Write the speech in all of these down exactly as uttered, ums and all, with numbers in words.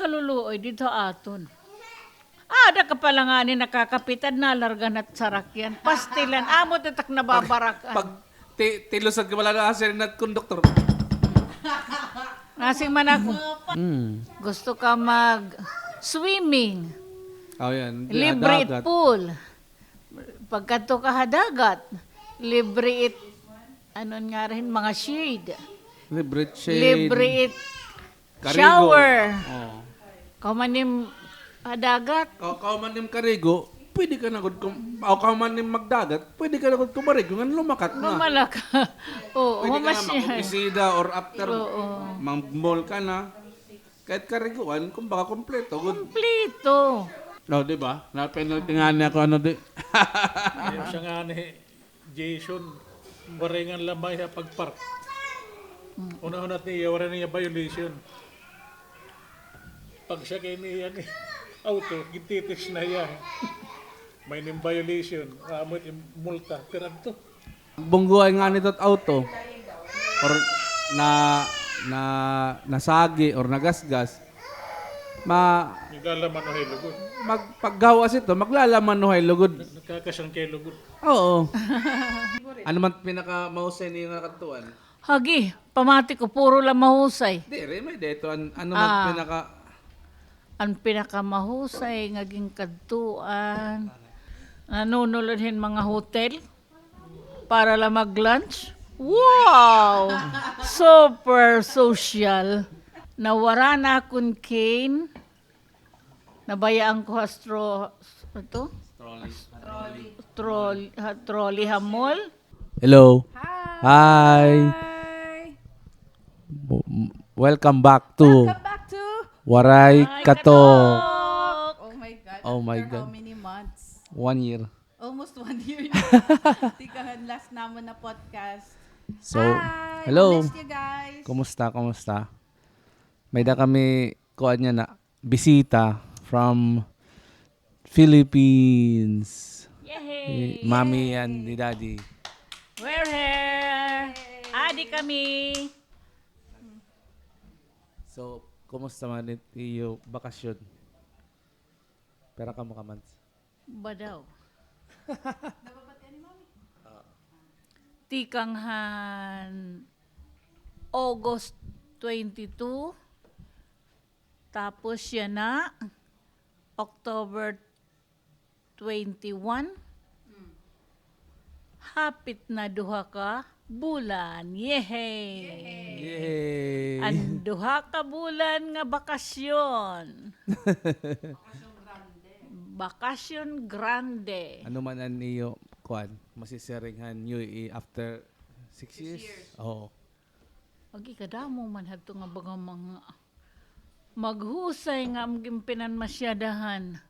Luluoy, didto aton. Ah, ada ka pala ngani nakakapitad, nalarga na it sarakyan. Pastilan, amo it ak nababarak-an. Pag, pag ti-, tilusad ka pala na, ah, siring na it konduktor. Nasiring man ako. Mm. Gusto ka mag-swimming? Oh, yan. Libre it pool. Pagkadto ka ha dagat, libre it, ano nga rin, mga shade. Libre it shade. Libre it shower. Oh. Kahuman nim ha dagat. Ka-, kahuman nim karigo, pwede ka na gud kum-, o kahuman nim magdagat, pwede ka na gud kumarigo, ngan lumakat na. Lumalaka. Oo, pwede ka na mag-opisina or after, mag-mall ka na. Kahit kariguan, kumbaga, kompleto gud. Kompleto. No, di ba? Na-penalty ngani ako, ano, di. Ayaw siya ngani, Jason, waray ngan lamay ha pagpark. Una-una niya, waray niya violation. Pag siya kay niya ni auto, gintitest na iya. May nim violation, amo it multa, pero adto. Bunggoan ngani ito it auto. Or na, na, nasagi or nagasgas. Ma- Naglalaman o hay lugod. Mag-, paggawas ito, maglalaman o hay lugod. Nag-, nagkakasangkay lugod. Oo. Ano man pinakamahusay niyo nga kadtuan? Hagi, pamati ko, puro la mahusay. Diri, may-ada ito, an-, ano man pinaka- An pinakamahusay nga ginkadtuan, nanunulod hin mga hotel para la mag-lunch. Wow! Super social. Nawara na akon cane. Nabayaan ko ha stro-, ano to? Trolley. Trolley. Troll-, ha, trolley ha mall. Hello. Hi. Hi. Hi. W-, m-, welcome back to Welcome back to Waray Katok. Oh my God. Oh my God. After how many months? One year. Almost one year na. Tikahan last namon na podcast. So, hi, hello. Miss you guys. Kumusta? Kumusta? May-ada kami, kuan niya na, bisita from Philippines. Yay! Mommy and the daddy. We're here. Yay! Adi kami. So, kumusta man it iyo bakasyon? Pira kamo ka months? Badaw. Tikang han August twenty-two, tapos yana October twenty-one. Hapit na duha ka bulan. Yehey! Yehey! An duha ka bulan nga bakasyon. Bakasyon grande. Ano man an iyo, kuan, masisiring han U A E after six years? Six years. Oo. Agi, kadamo man hadto nga baga mga maghusay nga am ginpinanmasyadahan.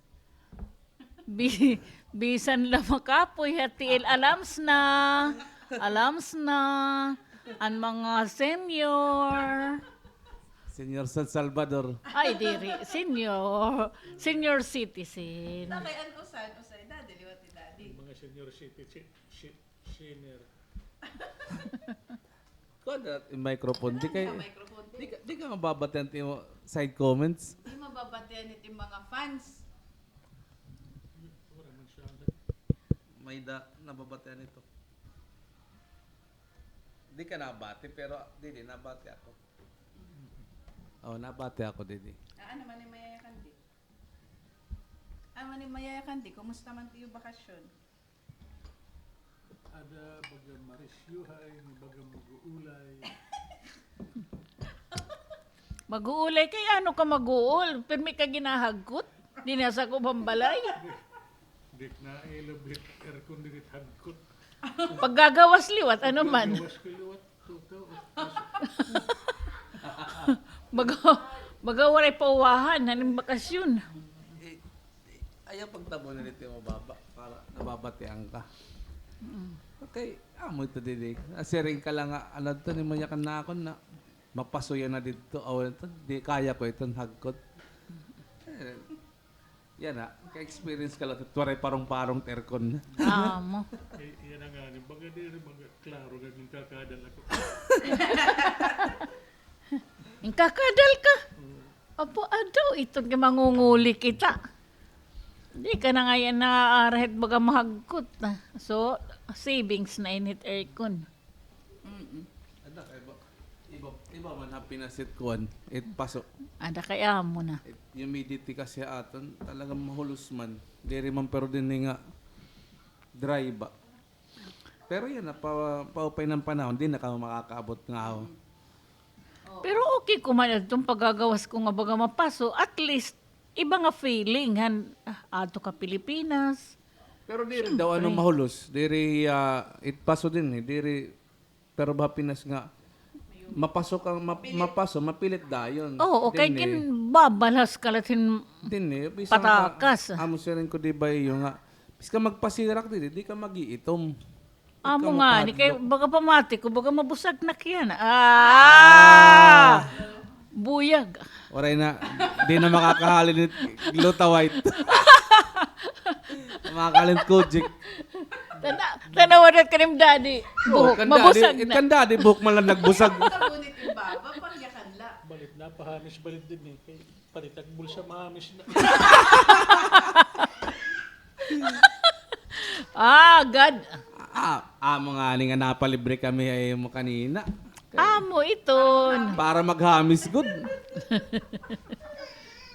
Bi-, bisan la makapoy ha tiil, alams na. Alams na. An mga senior. Senior San Salvador. Ay, diri. Senior. Senior citizen. Takay an usan, usan. Daddy, liwat ni Daddy. Mga senior citizen. Si-, senior. Kuha na it microphone. Di kay, microphone, di ka, di ka mababatian it imo side comments. Di mababatian it imo mga fans. May-ada nababatian ito. Di ka nabati, pero didi, nabati ako. Oh, nabati ako, didi. Ah, ano man it mayayakan, di? Ano man it mayayakan, di? Kumusta man it iyo bakasyon? Ada baga marisyohay, baga mag-uulay. Mag-uulay? Kay ano ka mag-uol? Pirmi ka ginahagkot? Dinhi ha sakob han balay? Di, di na ilabit aircon, di hagkot. Paggagawas liwat, ano man? Paggagawas ka liwat. Baga, baga waray pauwahan, hain bakasyon. Eh, eh, ayaw pagtabo na dito mababa para nababatian ka. Mm. Okay, amo ito, didi. Nasiring ka la nga, ano ito, ni Mayakan na ako na mapasuya na dito. Aw, ito, di kaya ko iton hagkot. Eh, Yana, ka-experience ka la, waray parong-parong it aircon. Amo. Eh, yana ngani, baga diri, baga klaro nga ginkakadal ako. Ginkakadal ka? Oo. Apo, adaw iton kay mangunguli kita. Di ka na ngay-an naaarahit baga mahagkot na. So, savings na ini hit aircon. Mm-mm. Ada kay iba, iba, iba man ha Pinas it kuan, it paso. Ada kay amo na. It humidity kasi ha aton, talagang mahulos man. Diri man pero dinhi nga dry ba. Pero yana, pa, paupay ng panahon, di na kamo makakaabot nga aho. Pero okay ko man adton paggagawas ko nga baga mapaso, at least, iba nga feeling, han, ah, adto ka Pilipinas. Pero diri daw, ano, mahulos. Diri, ah, it paso dinhi, diri, pero ba Pinas nga, mapaso ka, ma-, mapaso, mapilit dayon. Oo, kay dinhi, ginbabalhas ka la hin dinhi, bisan ka, patakas. Amo siring ko, di ba, iyo nga, bisan ka magpasirak didi, di ka mag-iitom. Amo ngani, kay baga pamati ko, baga mabusag na kiyan. Ah! Buyag. Waray na, di na makakahalin it Gluta White. Makakahalin Kojic. Tana-, tanawa dat kanim daddy. Buhok, mabusag na. Kan daddy, buhok man lang nagbusag. Tabunit in baba, pangyakan la. Balit na, pahamis balit din eh. Kay Palit ak bulsa, mahamis na. Ah, God. Ah, amo ngani nga napalibre kami ha imo kanina. Amo iton. Para maghamis gud.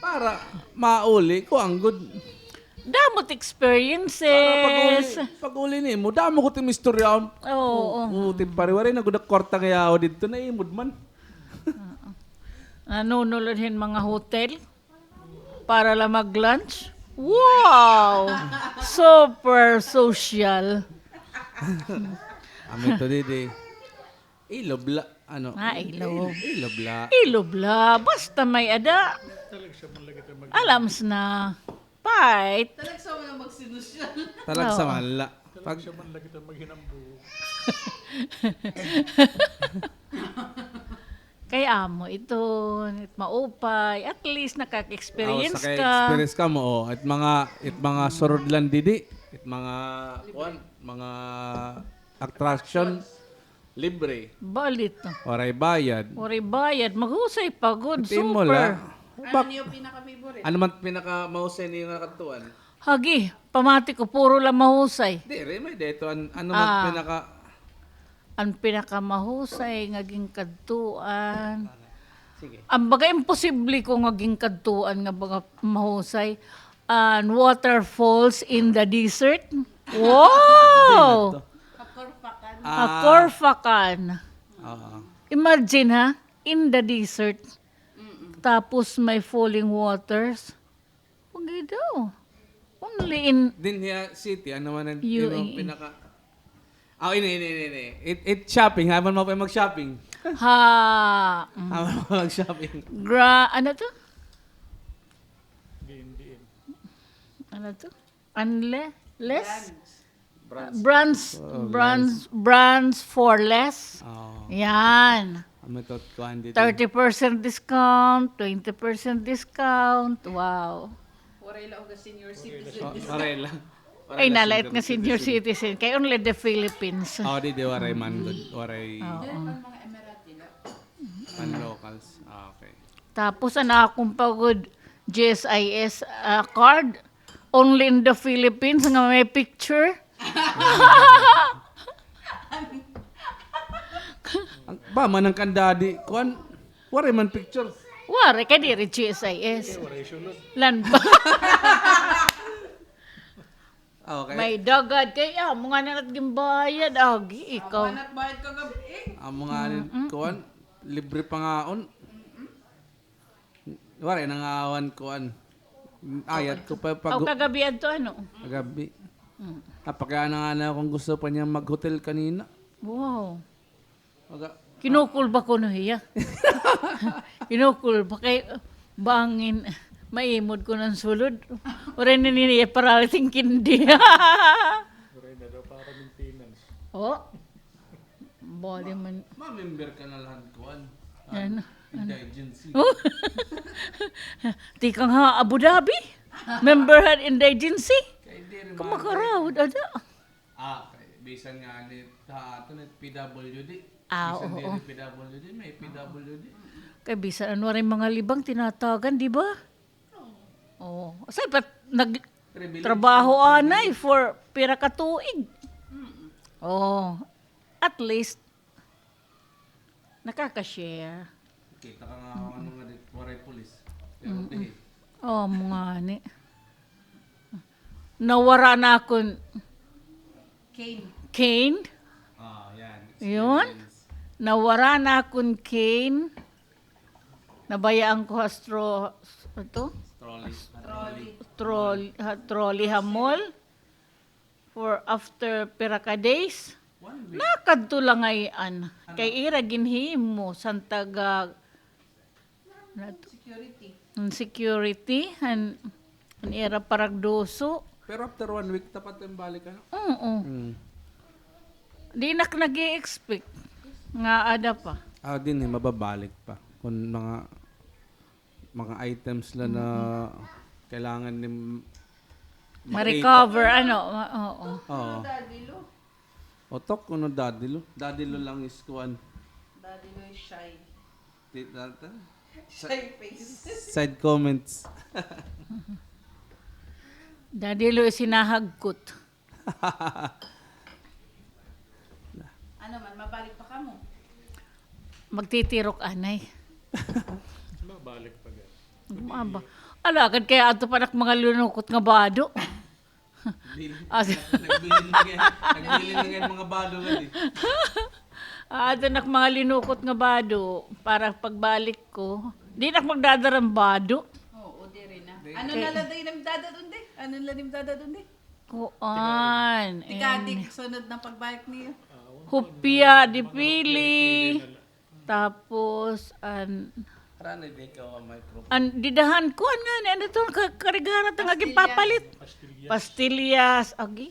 Para mauli ko an gud. Damo it experiences. Para pag-uli, pag-uli nimo, damo gud it im istorya. Oo. Oo, ti pare, waray na gud ak kwarta nga ihaw didto, naimod man. Oo. Nanunulod hin mga hotel para la mag-lunch. Wow! Super social. Amo ito, didi. Ilob la, ano? Ah, ilob. Il-, ilob la. Ilob la. Basta may ada. Alams na. Pait. Talagsa man la magsinusyal. Talagsa man la. Talagsa man la kita maghinambuho. Kay amo iton, it maupay, at least nakaka-experience ka. Aw, sa kay experience ka mo, oh. It mga, it mga surod lang didi, it mga, kuan, mga attraction. Libre. Balit. Waray bayad. Waray bayad. Maghusay pa gud. Super. Imo la. Ano niyo pinaka-favorite? Ano man pinakamahusay niyo nga kadtuan? Hagi, pamati ko, puro la mahusay. Diri, may dito. An-, ano man pinaka- An pinakamahusay nga ginkadtuan. Sige. An baga imposible ko nga ginkadtuan nga baga mahusay. An waterfalls in the desert. Wow! Ha Corfacan. Ah. Ha Corfacan. Oo. Imagine, ha? In the desert. Mm-mm. Tapos may falling waters. Pagi daw. Only in U A E. Dinhi ha city, ano man an, ano pinaka- Aw, ini, ini, ini, ini. It, it shopping. Haman mo pa mag-shopping. Ha. Mm. Haman mo mag-shopping. Gra-, ano to? Diin, diin. Ano to? Unle-, less? Brands. Brands, oh, brands, less. Brands for less. Oh. Yan. Amo ito, kuan dito. Thirty percent discount, twenty percent discount. Wow. Waray la og senior citizen. Wa-, waray la. Ay, nalait nga senior citizen. Kay only the Philippines. Oh, di, di, waray man gud. Waray. Oo. Pan locals. Ah, okay. Tapos, an akon pa gud G S I S, ah, card, only in the Philippines nga may picture. An, ba man an kan daddy, kuan, waray man picture. Waray, kay diri G S I S. Waray sulod. Lan ba? Okay. May dagad kay amo nga na ginbayad, agi, ikaw. Amo nga na bayad kagab-i. Amo nga ni, kuan, libre pangaon. Waray na nga awan kuan. Ayat ko pa pag- Aw, kagab-i adto, ano? Kagab-i. Mm. Napakaya na nga na akong gusto pa niya mag-hotel kanina. Wow. Maga- Kinukulba kuno hiya. Kinukulba kay bangin maimod kuno an sulod. Waray na niya pararating kindi. Waray na daw para maintenance. Oh. Bali man. Ma-member ka na la han kuan. Ano? Indigency. Oh. Tikang ha Abu Dhabi? Member han Indigency? Kay diri man. Kumakarawod, ada. Ah, kay bisan nga ni, ha aton, it P W D. Ah, oo. Bisan diri P W D, may P W D. Kay bisan ano rin mga libang tinatagan, di ba? Oo. Asay pa nag-, trabaho anay for pira ka tuig. Oo. At least, nakaka-share. Kita ka nga, ano nga, di, waray pulis. Pero, mm-mm, di. Oo, mga ni. Nawara na akon cane. Cane? Ah, yan. Yun. Experience. Nawara na akon cane. Nabayaan ko ha stro-, ito? Trolley. Trolley. Trolley, ha, trolley ha mall. For after pira ka days, one week. Nakadto la ngay-an. Ano? Kay ira ginhimo, santag, ah, Nat-, security. An security, an, an ira paragduso. Pero after one week, dapat na balik, ano? Oo. Mm. Di na ak nag-i-expect nga ada pa. Ah, dinhi, mababalik pa. Kung mga, mga items la na kailangan ni m-, ma-recover, ano, ma-, oo. Oo. Daddy Lo. Otok, kuno Daddy Lo. Daddy Lo lang is kuan. Daddy Lo is shy. Ti-, ta-, ta-, shy face. Side comments. Daddy Lo is hinahagkot. Ano man, mabalik pa kamo? Magtitirok anay. Mabalik pa gani. Maba-, alagad kay adto pa nak mga linukot nga bado. Bilin. Ah, si- Nagbilin na ngay-an. Nagbilin na ngay-an mga bado nga di. Ah, adto nak mga linukot nga bado para pagbalik ko. Di nak magdadara hin bado. Oo, diri na. Di. Ano na la diay namdadad undi? Ano na la namdadad undi? Kuan. Tikadi, sunod na pagbalik niyo. Hupya, dipili. Tapos, an, an didahan ko, an ngani, ano to, ka-, karigara ta nga ginpapalit. Pastillas. Pastillas, agi.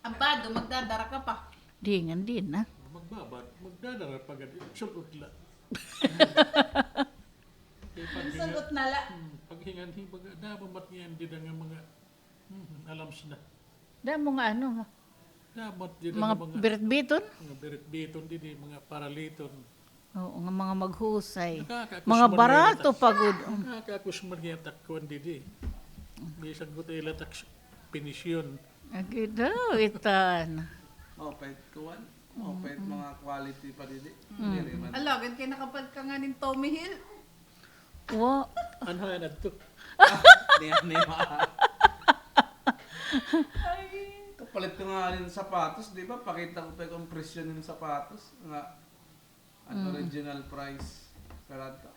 An bado, magdadara ka pa. Di ngan, di na. Magbabad, magdadara pa gad, sul-ot la. Sul-ot na la. Hmm, paghingan-hingan, damo mat ngay-an dida nga mga Hmm, alam sila. Damo nga ano, damo dida mga, mga biritbiton? Mga biritbiton didi, mga paraliton. Oo, nga mga maghusay. Mga barato pa gud. Nakakakusmar nga takwan didi. Bisan ko tayo latak pinisyon. Agi daw, itan. Oh, pwede kuwan. Oh, pwede mga quality pa didi. Mm. Diri man. Alagad kay nakapalit ka nga nin Tommy Hill. Wa. Ano yan adto? Niya, niya. Kapalit ko nga rin sapatos, di ba? Pakita ko pa yung presyo ng sapatos. Nga, an original price. Pero adto,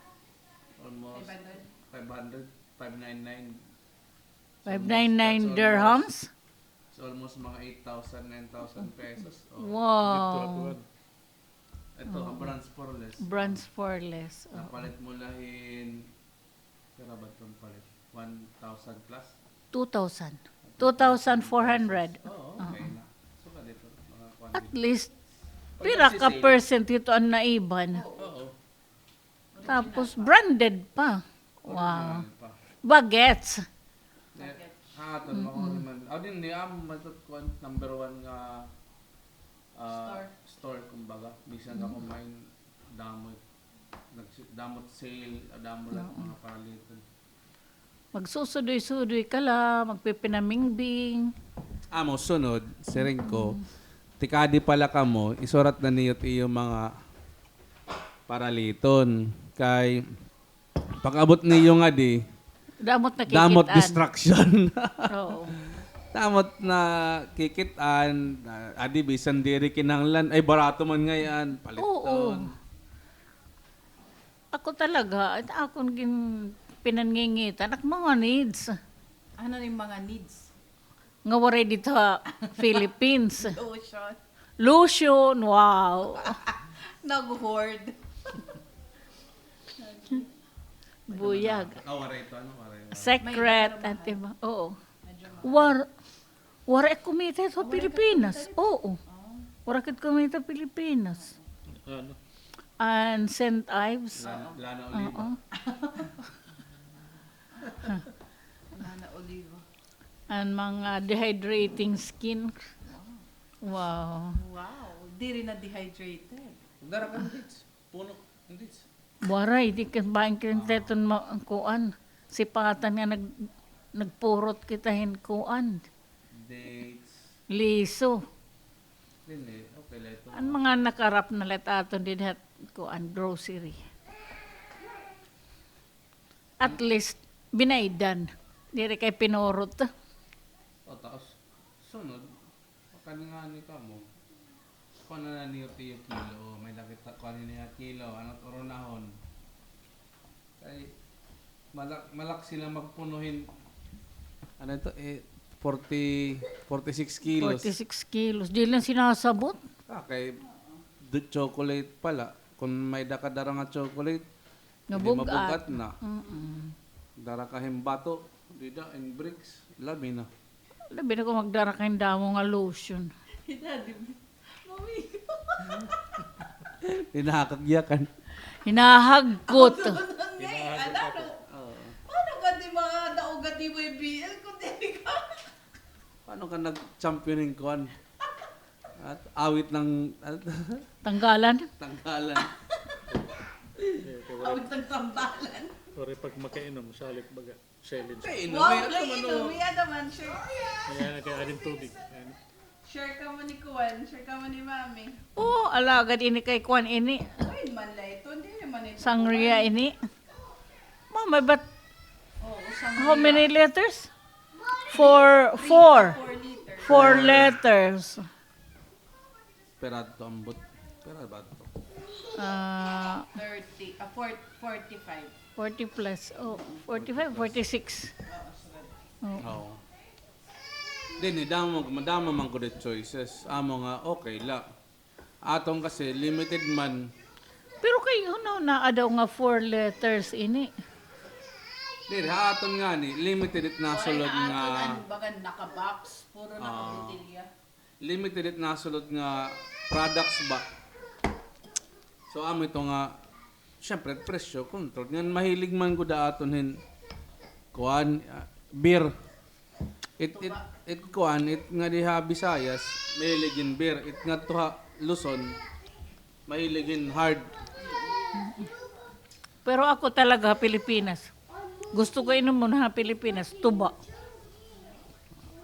almost five hundred. Five hundred, five nine nine. Five nine nine dirhams? So, almost mga eight thousand, nine thousand pesos. Oh. Wow. Ito, ha, bronze for less. Bronze for less, oo. Napalit mo la hin, pira ba iton palit? One thousand plus? Two thousand. Two thousand four hundred. Oo, okay na. So, kadto, mga kwan. At least, pira ka percent ito an naiban? Oo. Tapos branded pa. Wow. Original pa. Bagets. Ah, aton, mao man. Aw, dinhi, amo man ito, kuan, number one nga, ah, store, kumbaga. Bisan ka kumain, damo, nagsi-, damo sale, damo la mga paraliton. Magsusudoy-sudoy ka la, magpipinamingbing. Amo, sunod, siring ko, tikadi pa la kamo, isurat na niyo it iyo mga paraliton. Kay, pag-abot niyo ngadi, damo it distraction. Oo. Damo it nakikit-an, ah, adi, bisan diri kinahanglan, ay, barato man ngay-an, paliton. Oo. Ako talaga, it akon gin-, pinangingitan, ak mga needs. Ano it mga needs? Nga waray dida ha Philippines. Lotion. Lotion, wow. Nag-hoard. Buyag. Ah, waray ito, ano, waray, waray. Secret, ante ba? Oo. War-, Waray ak kumita hit Pilipinas. Oo. Waray ak kumita Pilipinas. Ano? An Saint Ives. Lana, Lana Oliva. Oo. Lana Oliva. An mga dehydrating skin. Wow. Wow. Diri na dehydrated. Dara ka, Tits. Puno, hindi. Waray, di kan bain kan teton ma-, ang kuan. Sipatan nga nag-, nagpurot kita hin kuan. Dates. Liso. Dili, okay la ito. An mga nakarap na la it aton dida ha kuan, grocery. At least, binaydan. Diri kay pinurot. O, tapos, sunod, Kan ngani kamo. Kuan na niyo tiyo kilo, o, may-ada kita kuan niya kilo, ano, turonahon. Kay, malak-, malak sila magpuno hin, ano ito, eh, forty, forty-six kilos. Forty-six kilos. Di la sinasabot. Ah, kay, the chocolate pala. Kun may-ada ka dara nga chocolate, Nabug-at. Hindi mabug-at na. Mm-mm. Dara ka hin bato, dida, hin bricks, labi na. Labi na kun magdara ka hin damo nga lotion. Hinahakag yakan. Hinahagkot. Hinahagkot ako. Oo. Paano ka di makadaog at D Y B L kung dili ka? Paano ka nag-champion hin kuan? At awit ng, at Tanggalan? Tanggalan. Awit ng tambalan. Sorry, pag makainom, salit baga. Silence. Kainom, wow, eh, ano man, kainom, oh. Iya naman, share. Ayan, kaya aling tubig. Ayan. Share ka mo ni Kuan, share ka mo ni Mami. Oo, alagad ini kay Kuan ini. Ay, man la ito, hindi naman ito. Sangria ini. Mama, but Oo, sangria. How many liters? Four, four. Three to four liters. Four liters. Pera to ambot. Pera ba to? Ah, thirty, ah, four, forty-five. Forty plus. Oh, forty-five, forty-six. Oo, sir. Oo. Oo. Dini, damo, madamo man gud choices. Amo nga, okay la. Aton kasi, limited man. Pero kay, ano, naa daw nga four letters ini. Diri, ha aton ngani, limited it nasulod nga. Ano, baga naka-box, puro nakabotilya. Limited it nasulod nga products ba. So, amo ito nga, syempre, presyo, control. Ngan mahilig man gud aton hin, kuan, ah, beer. It, it, it, kuan, it nga diha Visayas, mahilig hin beer. It ngadto ha Luzon, mahilig hin hard. Pero ako talaga, Pilipinas. Gusto ko inomon ha Pilipinas, tuba.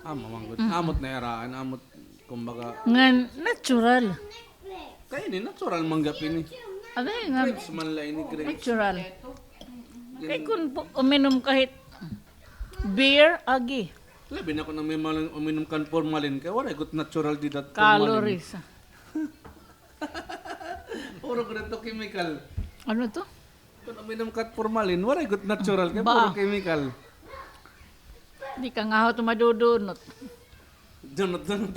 Amo man gud. Mm. Amot na iraan, amot, kumbaga. Ngan natural. Kay ini, natural man gihap ini. Agay nga. Grapes man la ini, grapes. Natural. Kay kun pu-, uminom ka hit beer, agi. Labi na kun uminom, uminom kan formalin, kay waray gud natural dida formalin. Calories. Puro gud ito chemical. Ano to? Kun uminom ka formalin, waray gud natural kay puro chemical. Di ka nga ho ito madudunot. Dunot, dunot.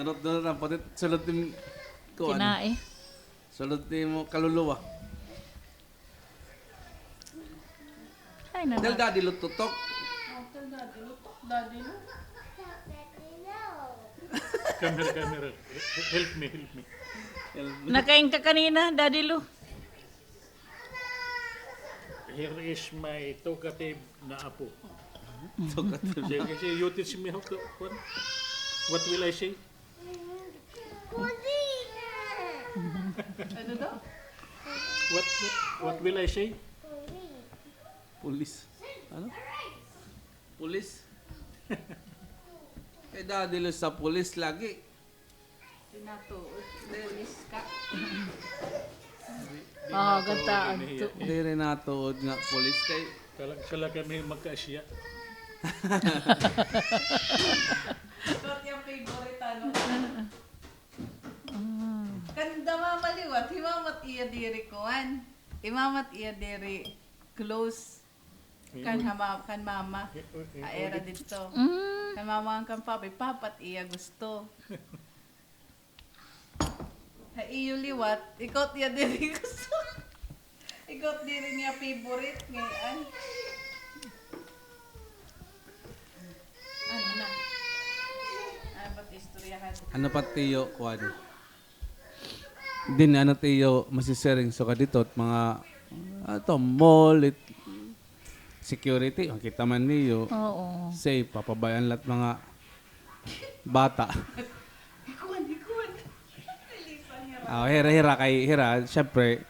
Dunot, dunot, pati sulod tim kuan. Kinain. Sulod tim kaluluwa. Ay, nana. Tell Daddy Lu tutok. Oh, tell Daddy Lu tok, Daddy Lu. Camera, camera. Help me, help me. Help me. Nakain ka kanina, Daddy Lu? Here is my talkative na apo. Talkative. Sige, sige, you teach me how to, what, what will I say? Ano daw? What, what, what will I say? Pulis. Ano? Pulis. Kay Daddy Lu sa pulis lagi. Di natuod, pulis ka. Ah, gataad to. Diri natuod nga pulis kay. Kala, kala kami magkaasya. Ito it iya favorite, ano? Mm. Kanda Mama liwat, hi Mama it iya diri kuan. Hi Mama it iya diri close. Kan ha ma-, kan Mama. Ha ira didto. Mm. Kan Mama ngan kan Papa, Papa it iya gusto. Ha iyo liwat, ikaw it iya diri gusto. Ikaw it diri niya favorite ngay-an. Ano na? Ano pa it istoryahan? Ano pa, tiyo, kuan? Diri, ano, tiyo, masisiring sugad didto, mga, ato, mall, it, security, makita man niyo. Oo. Safe, papabay-an la it mga bata. Hikuan, hikuan. Ay, lisan nga ra. Ah, hira, hira kay, hira, syempre,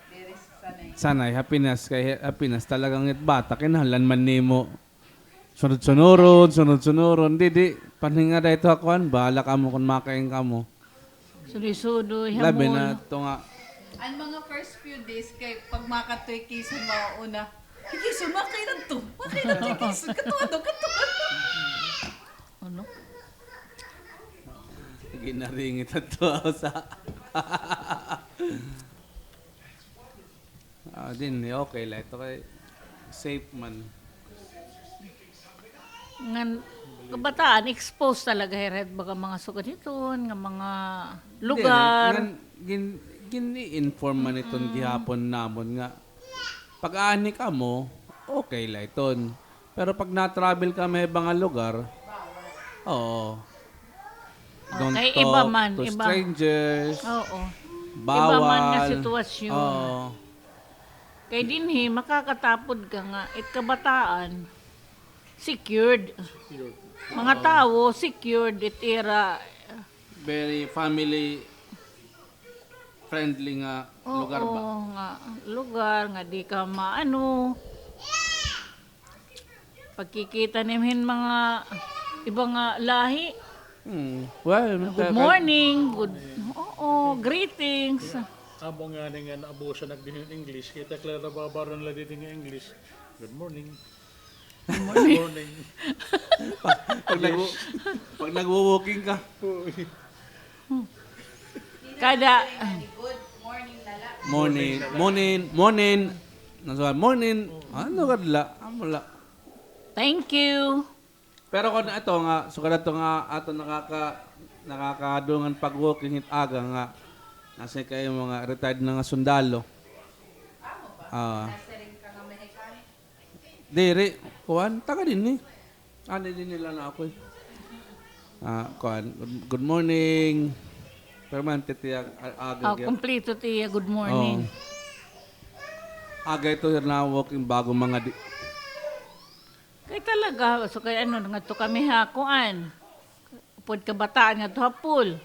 sanay ha Pinas, kay ha Pinas talagang it bata, kinahanglan man nimo sunod-sunuron, sunod-sunuron. Di, di, panhinga da ito ha kuan, bahala kamo kung makain kamo. Sudoy-sudoy, hamon. Labi na ito nga. An mga first few days kay pag makadto ha Quezon, mauna. Hi Quezon, makain adto. Makain adto hi Quezon. Kadto, ano, kadto. Ano? Ginaringit adto sa. Ah, dinhi, okay la ito kay safe man. Ngan kabataan, exposed talaga hira hit baga mga sugad hiton nga mga lugar. Diri, ngan gin-, gin-i-inform man iton gihapon namon nga pag-ani kamo, okay la iton. Pero pag na-travel kami ha iba nga lugar, oo. Don't talk to strangers. Oo. Bawal. Iba man nga sitwasyon. Oo. Kay dinhi, makakatapod ka nga, it kabataan, secured. Mga tawo, secured, it ira. Very family friendly nga lugar ba? Oo, nga lugar nga di ka maano. Pagkikita nimo hin mga iba nga lahi. Hmm. Well, good morning, good, oo, greetings. Amo ngani nga naabuso na dinhi hin English. Kita kay la nababaran la dinhi nga English. Good morning. Morning. Pag, pag nagwo-, pag nagwo-walking ka. Kada morning, morning, morning. Nasuhan, morning. Ano gad la? Amo la. Thank you. Pero kon ato nga, sugad ato nga, ato nakaka-, nakakadungan pag-walking hit aga nga, nasa kay mga retired na nga sundalo. Ah. Diri, kuan, taga dinhi. Ani dinhi la na ako, eh. Ah, kuan, good, good morning. Permanente tiya, a-, aga. Oh, kumpleto tiya, good morning. Oo. Aga ito, hira na walking bago mga di-. Kay talaga, so kay ano, ngadto kami ha, kuan. Upod kabataan ngadto ha pool.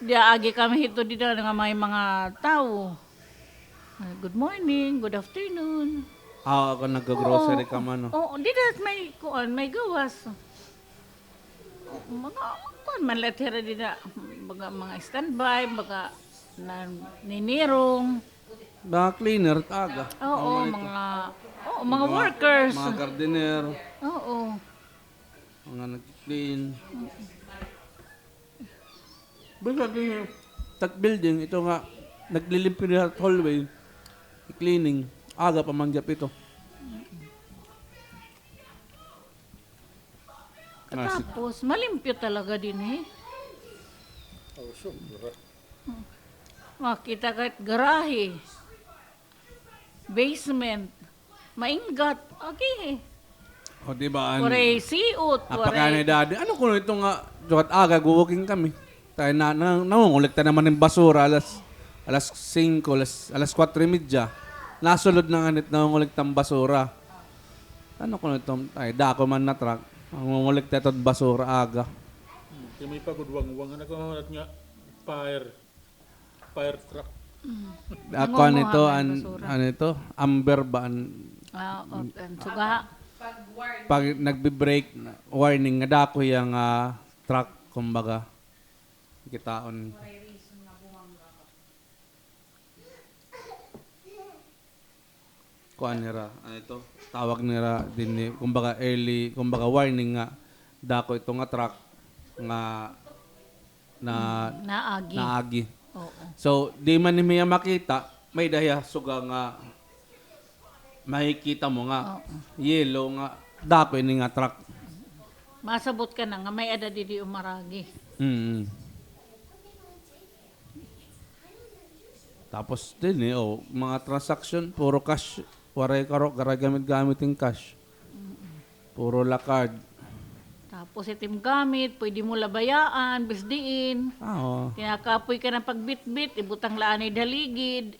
Dia agi kami hito dida nga may mga tawo. Ah, good morning, good afternoon. Ah, ako naggo-grocery ka man, no? Oo, dida may kuan, may gawas. Mga kuan man la hira dida, baga mga standby, baga naninirong. Mga cleaner, taga. Oo, mga, oo, mga workers. Mga gardener. Oo. Mga nag-clean. Basta di, tag building, ito nga, naglilimpyo dida ha hallway, cleaning, aga pa man gihap ito. Tapos, malimpyo talaga dinhi. Oh, sobra. Makita ka it garahe. Basement. Mainggat. Okay. O, di ba, an-, waray siot, waray. Napakana ni Daddy. Ano kuno ito nga, sukat aga, nagwo-walking kami. Tayo na, na, nangungulekta naman hin basura, alas, alas singko, alas, alas kwatro y media. Nasulod na ngani it nangungulekta hin basura. Ano kuno ito, ay, dako man na truck. Nangungulekta ito hin basura, aga. Hmm, kay may pagudwangwang, ano ko, nga fire. Fire truck. Mm. Ako, ano ito, an-, ano ito? Amber ba? An-, ah, o, an suga. Pag nagbe-break, warning nga dako hiya nga truck, kumbaga. Kitaon. Kuan nira, ano ito? Tawag nira dinhi, kumbaga early, kumbaga warning nga dako ito nga truck nga na-, naagi. Naagi. Oo. So, di man nimo hiya makita, may-ada hiya suga nga makikita mo nga yellow nga dako ini nga truck. Masabot ka na nga may-ada didi umaragi. Mm. Tapos dinhi, o, mga transaction, puro cash. Waray karo, waray gamit-gamit hin cash. Mm-mm. Puro la card. Tapos it im gamit, pwede mo la bayaan, bis diin. Ah, oo. Kay kapoy ka na pagbitbit, ibutang la anay ha ligid.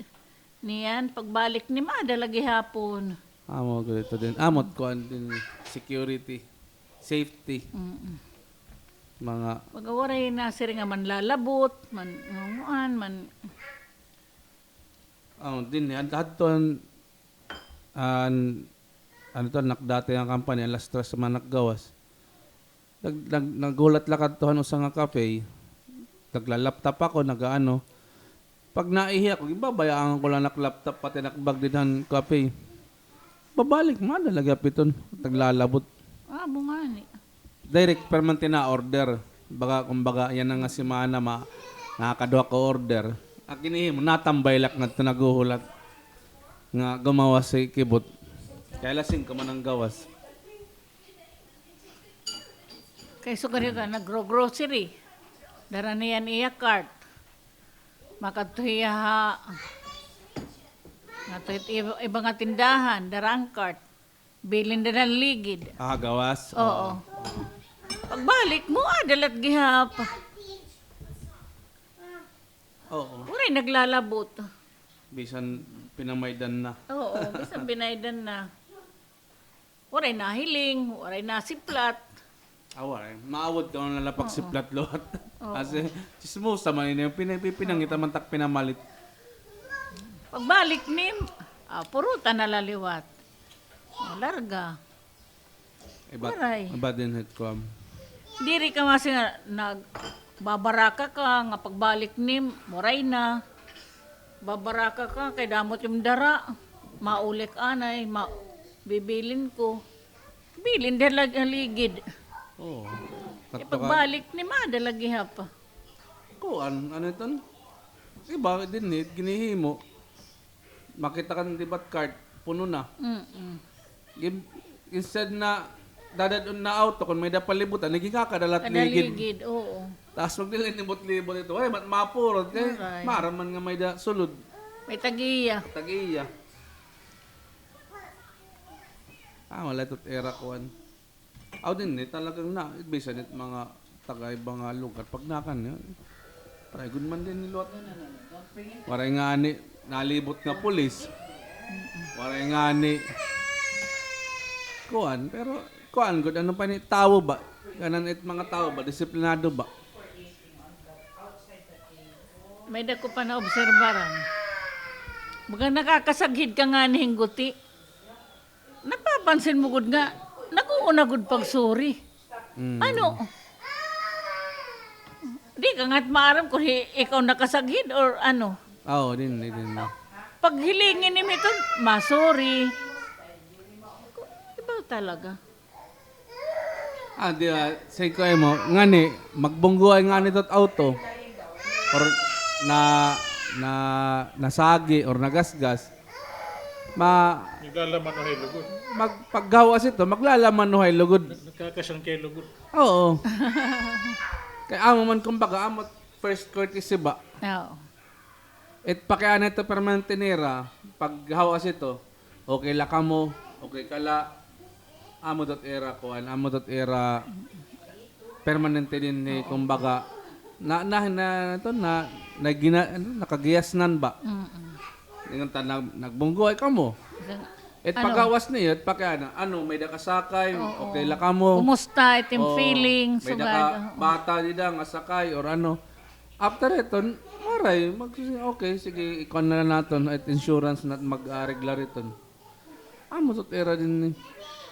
Niyan, pagbalik nimo, ada la gihapon. Amo gud ito din. Amo it kuan din, security. Safety. Mm-mm. Mga pag waray na sir nga manlalabot, man-, manguan, man-, Oh, dinhi, an, hadton, an, ano to, an ak dati nga company, alas tres man ak gawas. Nag-, nag-, naghulat la kadto han usa nga cafe. Nagla-laptop ako, nag-aano. Pag naihi ako, ginbabayaan ko la an ak laptop, pati an ak bag didto han cafe. Babalik, maada la gihap iton. Naglalabot. Ah, bungani. Direct permanente na order. Baga, kumbaga, yana nga semana, ma-, nakakaduha ka order. Ak ginhihimo, natambay la ak ngadto naghuhulat nga gumawas si Kibot. Kay alas singko man an gawas. Kay sugad hito, nagro-grocery. Dara niya an iya cart. Makadto hiya ha, ngadto hit iba, iba nga tindahan, dara an cart. Bilin dida han ligid. Ah, gawas? Oo. Oo. Pagbalik mo, ah, dalat gihap. Oo. Waray naglalabot. Bisan pinamaydan na. Oo, bisan pinaydan na. Waray nahiling, waray nasiplat. Ah, waray. Maawod ka na lang pagsiplat liwat. Oo. Kasi, chismosa man ini, pinang-, pinangita man tak pinamalit. Pagbalik nim, ah, puruta na la liwat. Ah, larga. Iba, waray. Iba din hit kuan. Diri ka masi nga nagbabaraka ka, nga pagbalik nim, waray na. Babaraka ka, kay damo it im dara. Maulik anay, ma-, bibilin ko. Bilin dida la ha ligid. Oo. Ipagbalik nim, maada la gihap. Kuan, ano iton? Iba dinhi, ginhihimo. Makita ka hin debit card, puno na. Mm-mm. Gin-, instead na dadad-on na auto, kon may-ada palibutan, nagkakadalat ligid. Kadaligid, oo. Tapos magdili libot-libot ito. Ay, mat mapurot kay, waray, maaram man nga may-ada sulod. May tag-iya. Tag-iya. Ah, wala ito ira kuan. Aw, dinhi, talagang na, bisan it mga taga-iba nga lugar, pag nakan, yun. Waray gud man dinhi liwat. Waray ngani nalibot nga pulis. Waray ngani kuan, pero kuan gud, ano pa ni, tawo ba? Kanan it mga tawo ba, disiplinado ba? May-ada ko pa naobserbaran. Baga nakakasaghid ka ngani hin guti. Napapansin mo gud nga, nag-uuna gud pag-sorry. Mm. Ano? Di ka nga't maaram kung hi-, ikaw nakasaghid or ano. Oo, dinhi, dinhi. Pag hilingi nim iton, ma-sorry. Iba talaga. Ah, di, ah, say ko imo, ngani, magbunggoay ngani ito it auto. Or na, na, nasagi or nagasgas. Ma-, naglalaman-uhay lugod. Mag-, paggawas ito, maglalaman-uhay lugod. Nag-, nagkakasangkay lugod. Oo. Kay amo man, kumbaga, amo it first courtesy ba? Oo. It pakiana ito permanente nira, paggawas ito, okay la kamo, okay ka la, amo ito it ira kuan, amo ito it ira permanente dinhi, kumbaga, na, na, na, ito, na, na gina-, ano, nakagiyasnan ba? Mm-mm. Ingon ta, nag-, nagbunggoay kamo. It paggawas niyo, it pakiana, ano, may-ada ka sakay, okay la kamo? Kumusta it im feeling, may-ada ka bata dida nga sakay or ano. After iton, waray, mag-, okay, sige, ikuan na la naton, it insurance na mag-aregla riton. Amo ito it ira dinhi.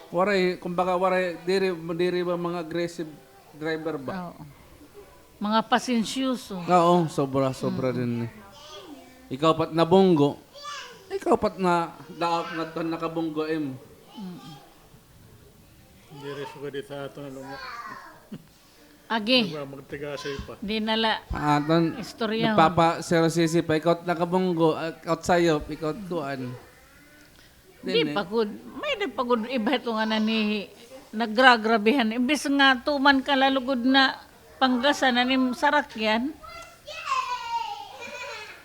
Waray, kumbaga, waray, diri, diri ba mga aggressive driver ba? Oo. Mga pasensyoso. Oo, sobra, sobra dinhi. Ikaw pa it nabunggo. Ikaw pa it nadaot ngadto han nakabunggo imo. Mm. Diri sugad it ha aton nga lugar. Agi. Mag-, magtigasay pa. Di na la. Aton, istorya. Nagpapa-zero C C pa, ikaw it nakabunggo, ah, ikaw it sayop, ikaw it kuan. Di pa gud. May-ada pa gud iba ito nga nanhihi. Nagragrabihan. Imbis nga tuman ka la lugod na panggasan an im sarakyan.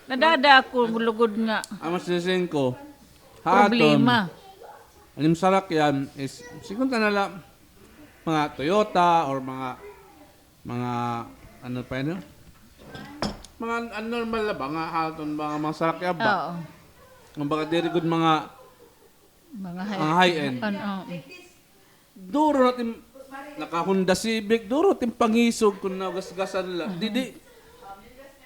Nadada ako lugod nga. Amo sising ko. Ha aton, problema. An im sarakyan is, sigon ta na la, mga Toyota or mga, mga, ano pa yun? Mga, ano, normal na ba? Nga ha aton, mga, mga sarakyan ba? Oo. Kumbaga, diri gud mga, mga high-, mga high-end. Ano, oo. Duro na it im, naka-Honda Civic, duro it im pangisog kon nagasgasan la. Mhm. Di, di.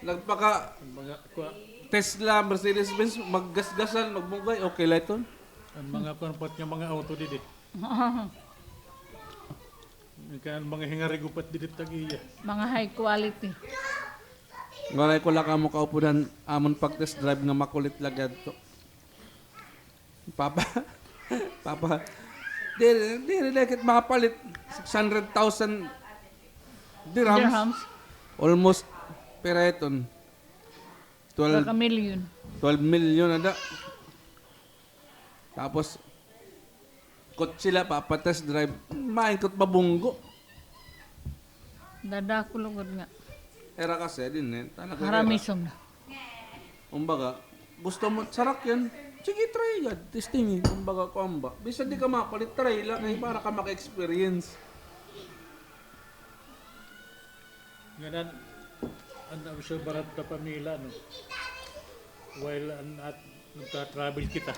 Nagpaka- Mga, kuha, Tesla, Mercedes-Benz, maggasgasan, magbunggoy, okay la iton. An mga kuan pa nga mga auto didi. Kan mga hingarigupat didi tag-iya. Mga high quality. Waray ko la kamo kaupod han amon pag-test drive nga makulit la gad to. Papa, Papa, diri, diri na kit makapalit. Six hundred thousand dirhams. Dirhams. Almost, pira iton? Twelve, baka million. Twelve million ada. Tapos, kotse la, papa-test drive. Main ko't mabunggo. Dadako lugod nga. Era kasi, din eh. Tanag na era. Haramisom na. Kumbaga, gusto mo sarakyan? Sige, try gad. Testing eh. Kumbaga, kuan ba? Bisan di ka mapalit, try la kay para ka maka-experience. Ngan an, an, an uso barat ta pamila, no? While an, at, nagta-travel kita.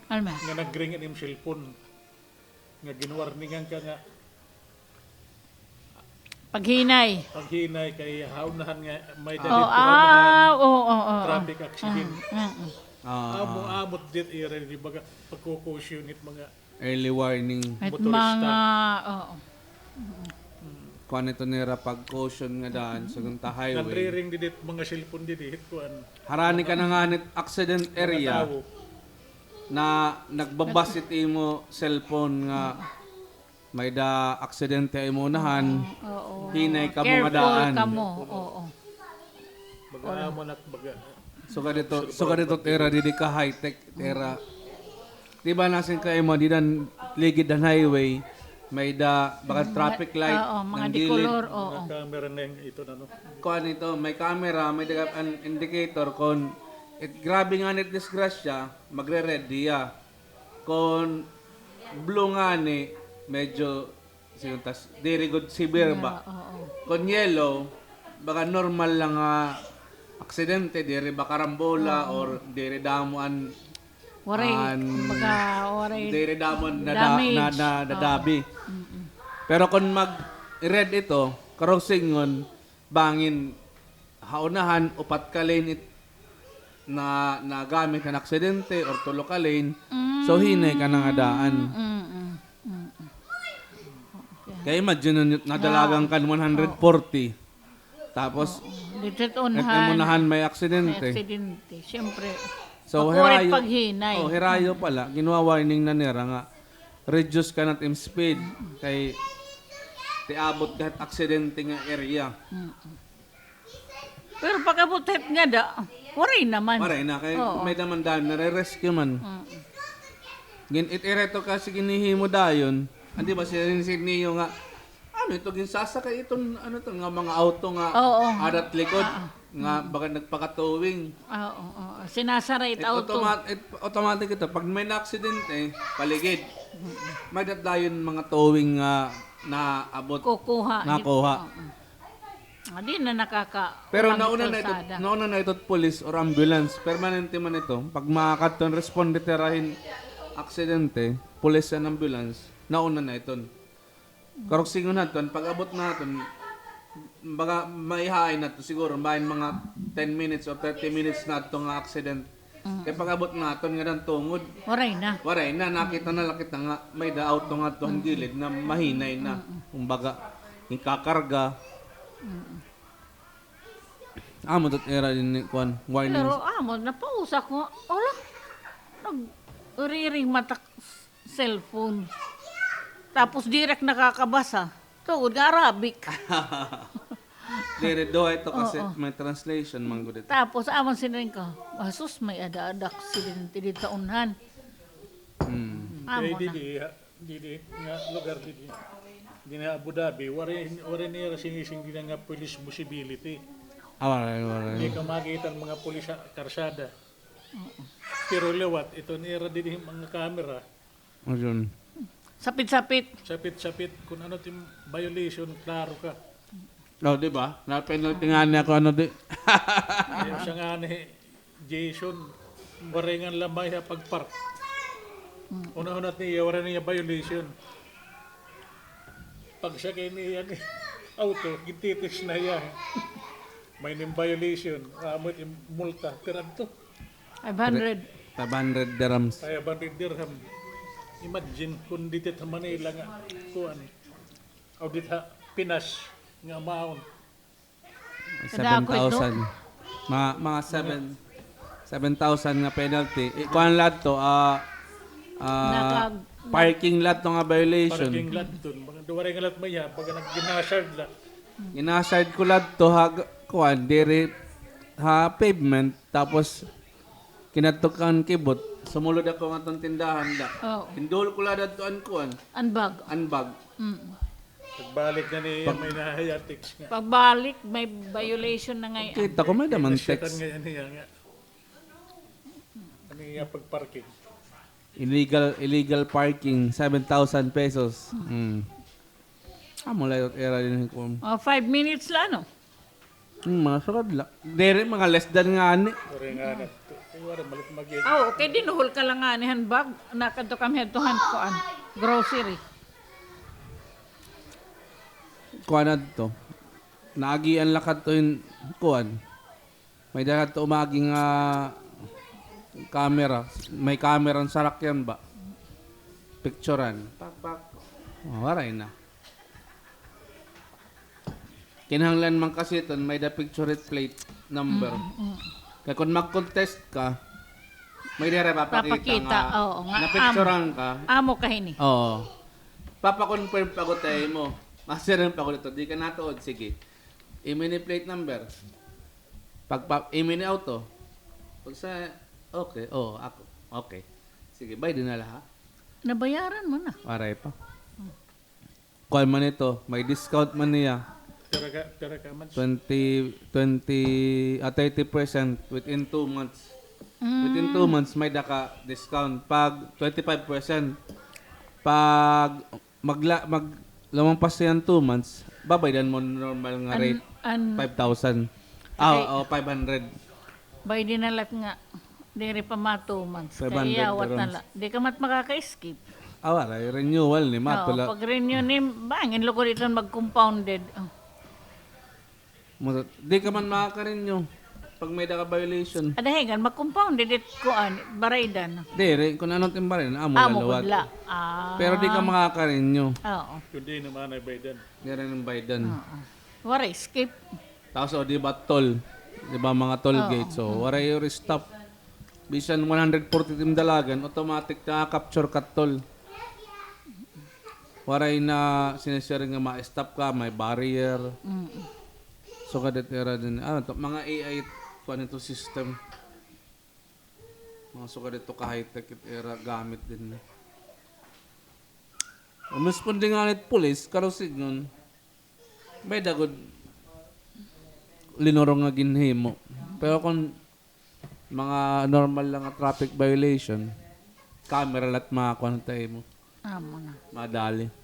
Alma. Nga nag-ring an im cellphone. Nga ginwarningan ka nga paghinay. Paghinay kay ha unahan nga may, oh, dali ha unahan, ah, oo, oo, oo, traffic accident. Mm, mm, mm. Ah, amo, amo dit ira, di ba, pagkukusyon it mga early warning. At motorista. Mga, oo. Kuan ito nira pag-caution nga daan sa gunta highway. Nagre-ring didi it mga cellphone didi, hit kuan. Harani ka na nga nit accident area. Mga tawo. Na nagbabas it imo cellphone nga may da aksidente ha imo unahan, oo, hinay kamo nga daan. Careful kamo, oo. Baga amo na, baga. Sugad ito, sugad ito, tira, didi ka high-tech, tira. Di ba, nasiring ko ha imo, dida han ligid han highway, may da, baga traffic light, oo, mga de color, oo. Mga camera na ito, ano? Kuan ito, may camera, may da an indicator, kon, it, grabe nga nit disgrasya, magre-red hiya. Kon blue ngani, medyo, sinuntas, diri gud severe ba? Yeah, oo. Kon yellow, baka normal lang nga aksidente, diri ba karambola, oo, or diri damo an, waray, an, kumbaga, waray diri damo an nada-, damage, na-, na-, nadabi. Oo. Mm-mm. Pero kon mag-red ito, karuyag sidngon, bangin ha unahan, upat ka lane it-, na, nagamit han aksidente or tulo ka lane. So, hinay ka na nga daan. Mm, mm, mm, mm. Okay. Kay imagine, nadalagan ka hin one hundred forty. Tapos, oo, dito it unahan, it unahan may aksidente. May aksidente. Siyempre, so, makulit hirayo, paghinay. Oh, hirayo pala. Ginwa-warning na nira nga reduce ka na it im speed. Kay, ti abot ka hit aksidente nga area. Mm. Pero pag-abot hit ngada, waray naman. Waray na, kay may da man dayon, nare-rescue man. Mm. Gin-, it ira ito kasi ginhihimo dayon. An di ba, sinisid niyo nga, ano ito, ginsasakay iton, ano ito, nga mga auto nga adat likod, nga baga nagpaka-towing. Oo, oo. Sinasara it auto. It automat-, it automatic ito. Pag may naaksidente, paligid. May da dayon mga towing nga naabot. Kukuha. Nakuha. Oo. Ah, di na nakaka-, pero nauna na ito, nauna na ito police or ambulance, permanente man ito. Pag makakadto an responde tira hin aksidente, police and ambulance, nauna na iton. Karuyag sidngon hadton, pag-abot naton, baga maihain naton siguro, bahin mga ten minutes or thirty minutes na adto nga accident. Mm. Kay pag-abot naton ngada han tungod, waray na. Waray na, nakita na la kita nga may da auto ngadto han gilid na mahinay na. Mm. Kumbaga, ginkakarga. Mm. Amo ito it ira dinhi, kuan, warnings. Pero amo, napausa ko, ala, nagre-ring mata it cellphone. Tapos diri ak nakakabasa. Tungod nga Arabic. Diri, duha ito kasi may translation man gud ito. Tapos, amo an siring ko, "Ah, sus, may ada-ada aksidente didto ha unahan." Hmm. Amo na. Kay didi, ha, didi nga lugar didi. Dinhi ha Abu Dhabi, waray, waray nira sinisinggilan nga police visibility. Ah, waray, waray. Diri ka makita an mga pulis ha karsada. Pero liwat, ito nira didi mga camera. Ayun. Sapit-sapit. Sapit-sapit. Kon ano it im violation, klaro ka. Oh, di ba? Na-penalty ngani ako, ano, di. Ay, usa ngani, Jason, waray ngan lamay ha pag-park. Hunahunat niya, waray niya violation. Pagsakay niya hin auto, gintitis na hiya. May nim violation, amo it im-, multa. Pira adto? Five hundred. Five hundred dirhams. Five hundred dirham. Imagine kun didto ha Manila nga, kuan. Aw, didto ha Pinas nga amount. Seven thousand. Mga, mga seven, seven thousand nga penalty. Eh, kuan la adto, ah, ah, parking la adto nga violation. Parking la adto. Mga duwa rin nga la adto may ha, pag nag-, ginhazard la. Ginhazard ko la adto ha, kuan, diri ha pavement, tapos kinadto kan kibot, sumulod ako ngadto han tindahan da. Oo. Hinduol ko la adto an kuan. An bag. An bag. Mm. Pagbalik na niya, may nahaya text nga. Pagbalik, may violation na ngay-an. Kita ko may-ada man text. Nga niya nga. Ano niya pag-parking? Illegal, illegal parking, seven thousand pesos. Mm. Amo la it ira dinhi kuan. Oh, five minutes la, no? Hmm, mga sugad la. Diri, mga less than ngani. Diri ngani. Ay, wala, malit mag-, aw, kay dinuhol ka la ngani han bag. Nakadto kami hadto han kuan, grocery. Kuan adto. Naagian la kadto hin kuan. May-ada kadto umagi nga camera. May camera an sarakyan ba? Picturan. Pak, pak. Oh, waray na. Kinahanglan man kasi iton may-ada picture it plate number. Mm, mm. Kay kun mag-contest ka, may-ada papakita nga, oo, nga napicturan ka. Amo ka hini. Oo. Papa-confirm pa gud ta imo. Masiring pa gud ito, di ka natuod, sige. Imo ini plate number. Pag pa-, imo ini auto. Pag sa, okay, oo, ako. Okay. Sige, bayad na la, ha? Nabayaran mo na. Waray pa. Kuan man ito, may discount man niya. Pira ka, pira ka months? Twenty, twenty, ah, thirty percent within two months. Mm. Within two months, may-ada ka discount. Pag twenty-five percent, pag magla-, mag-, lumampas na an two months, babaydan mo normal nga rate, an, an five thousand. Ah, okay. O, five hundred. Baydi na la nga, diri pa ma-two months. Kay iyawat na la. Di ka man makaka-escape. Aw, waray, renewal ni, matula. Oo, pag-renew ni, bangin lugod iton mag-compounded. Oh. Di ka man makaka-renew pag may-ada ka violation. Adahigan, mag-compounded it kuan, baraydan. Diri, kun ano it im baraydan, amo la liwat. Ah. Pero di ka makaka-renew. Oo. Kun di naman ay baydan. Diri na baydan. Oo. Waray, skip. Tapos, o, di ba, toll? Di ba, mga toll gate? So, waray iri stop. Bisan one hundred forty it im dalagan, automatic na capture ka toll. Waray na sinisiring nga ma-stop ka, may barrier. Mm. Sugad it ira dinhi. Ano to? Mga A I, kuan ito system. Mga sugad ito ka high-tech it ira gamit dinhi. Umisponde ngani it pulis, karusignon. May-ada gud linurong nga ginhimo. Pero kun mga normal la nga traffic violation, camera la it makuan ta imo. Amo na. Madali.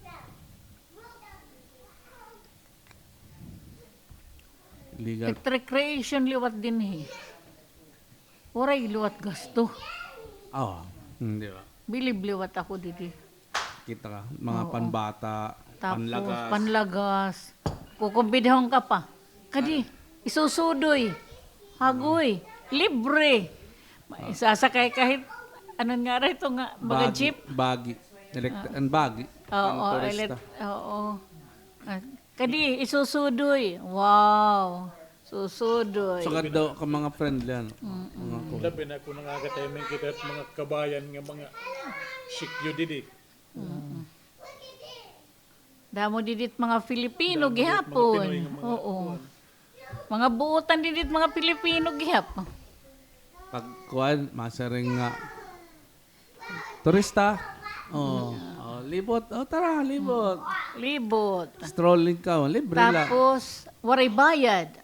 Legal. It recreation liwat dinhi. Waray liwat gasto. Oo. Hmm, di ba? Bilib liwat ako didi. Kita ka, mga panbata, panlagas. Tapos, panlagas. Kukumbidahon ka pa. Kadi, isusudoy. Hagoy. Libre. Isasakay ka hit, ano nga ra ito nga, mga jeep? Bagi. Elect-, an bagi. Oo, oo. Kadi, isusudoy. Wow. Susudoy. Sugad daw ka mga friendly, ano? Mm-mm. Mga kuan. Labi na kun nangagatay man kita mga kabayan nga mga sikyo didi. Mm-mm. Damo didi it mga Filipino gihapon. Oo. Mga buotan didi it mga Filipino gihap. Pag kuan, masiring nga turista. Oh, oh, libot. Oh, tara, libot. Libot. Strolling ka, libre la. Tapos, waray bayad.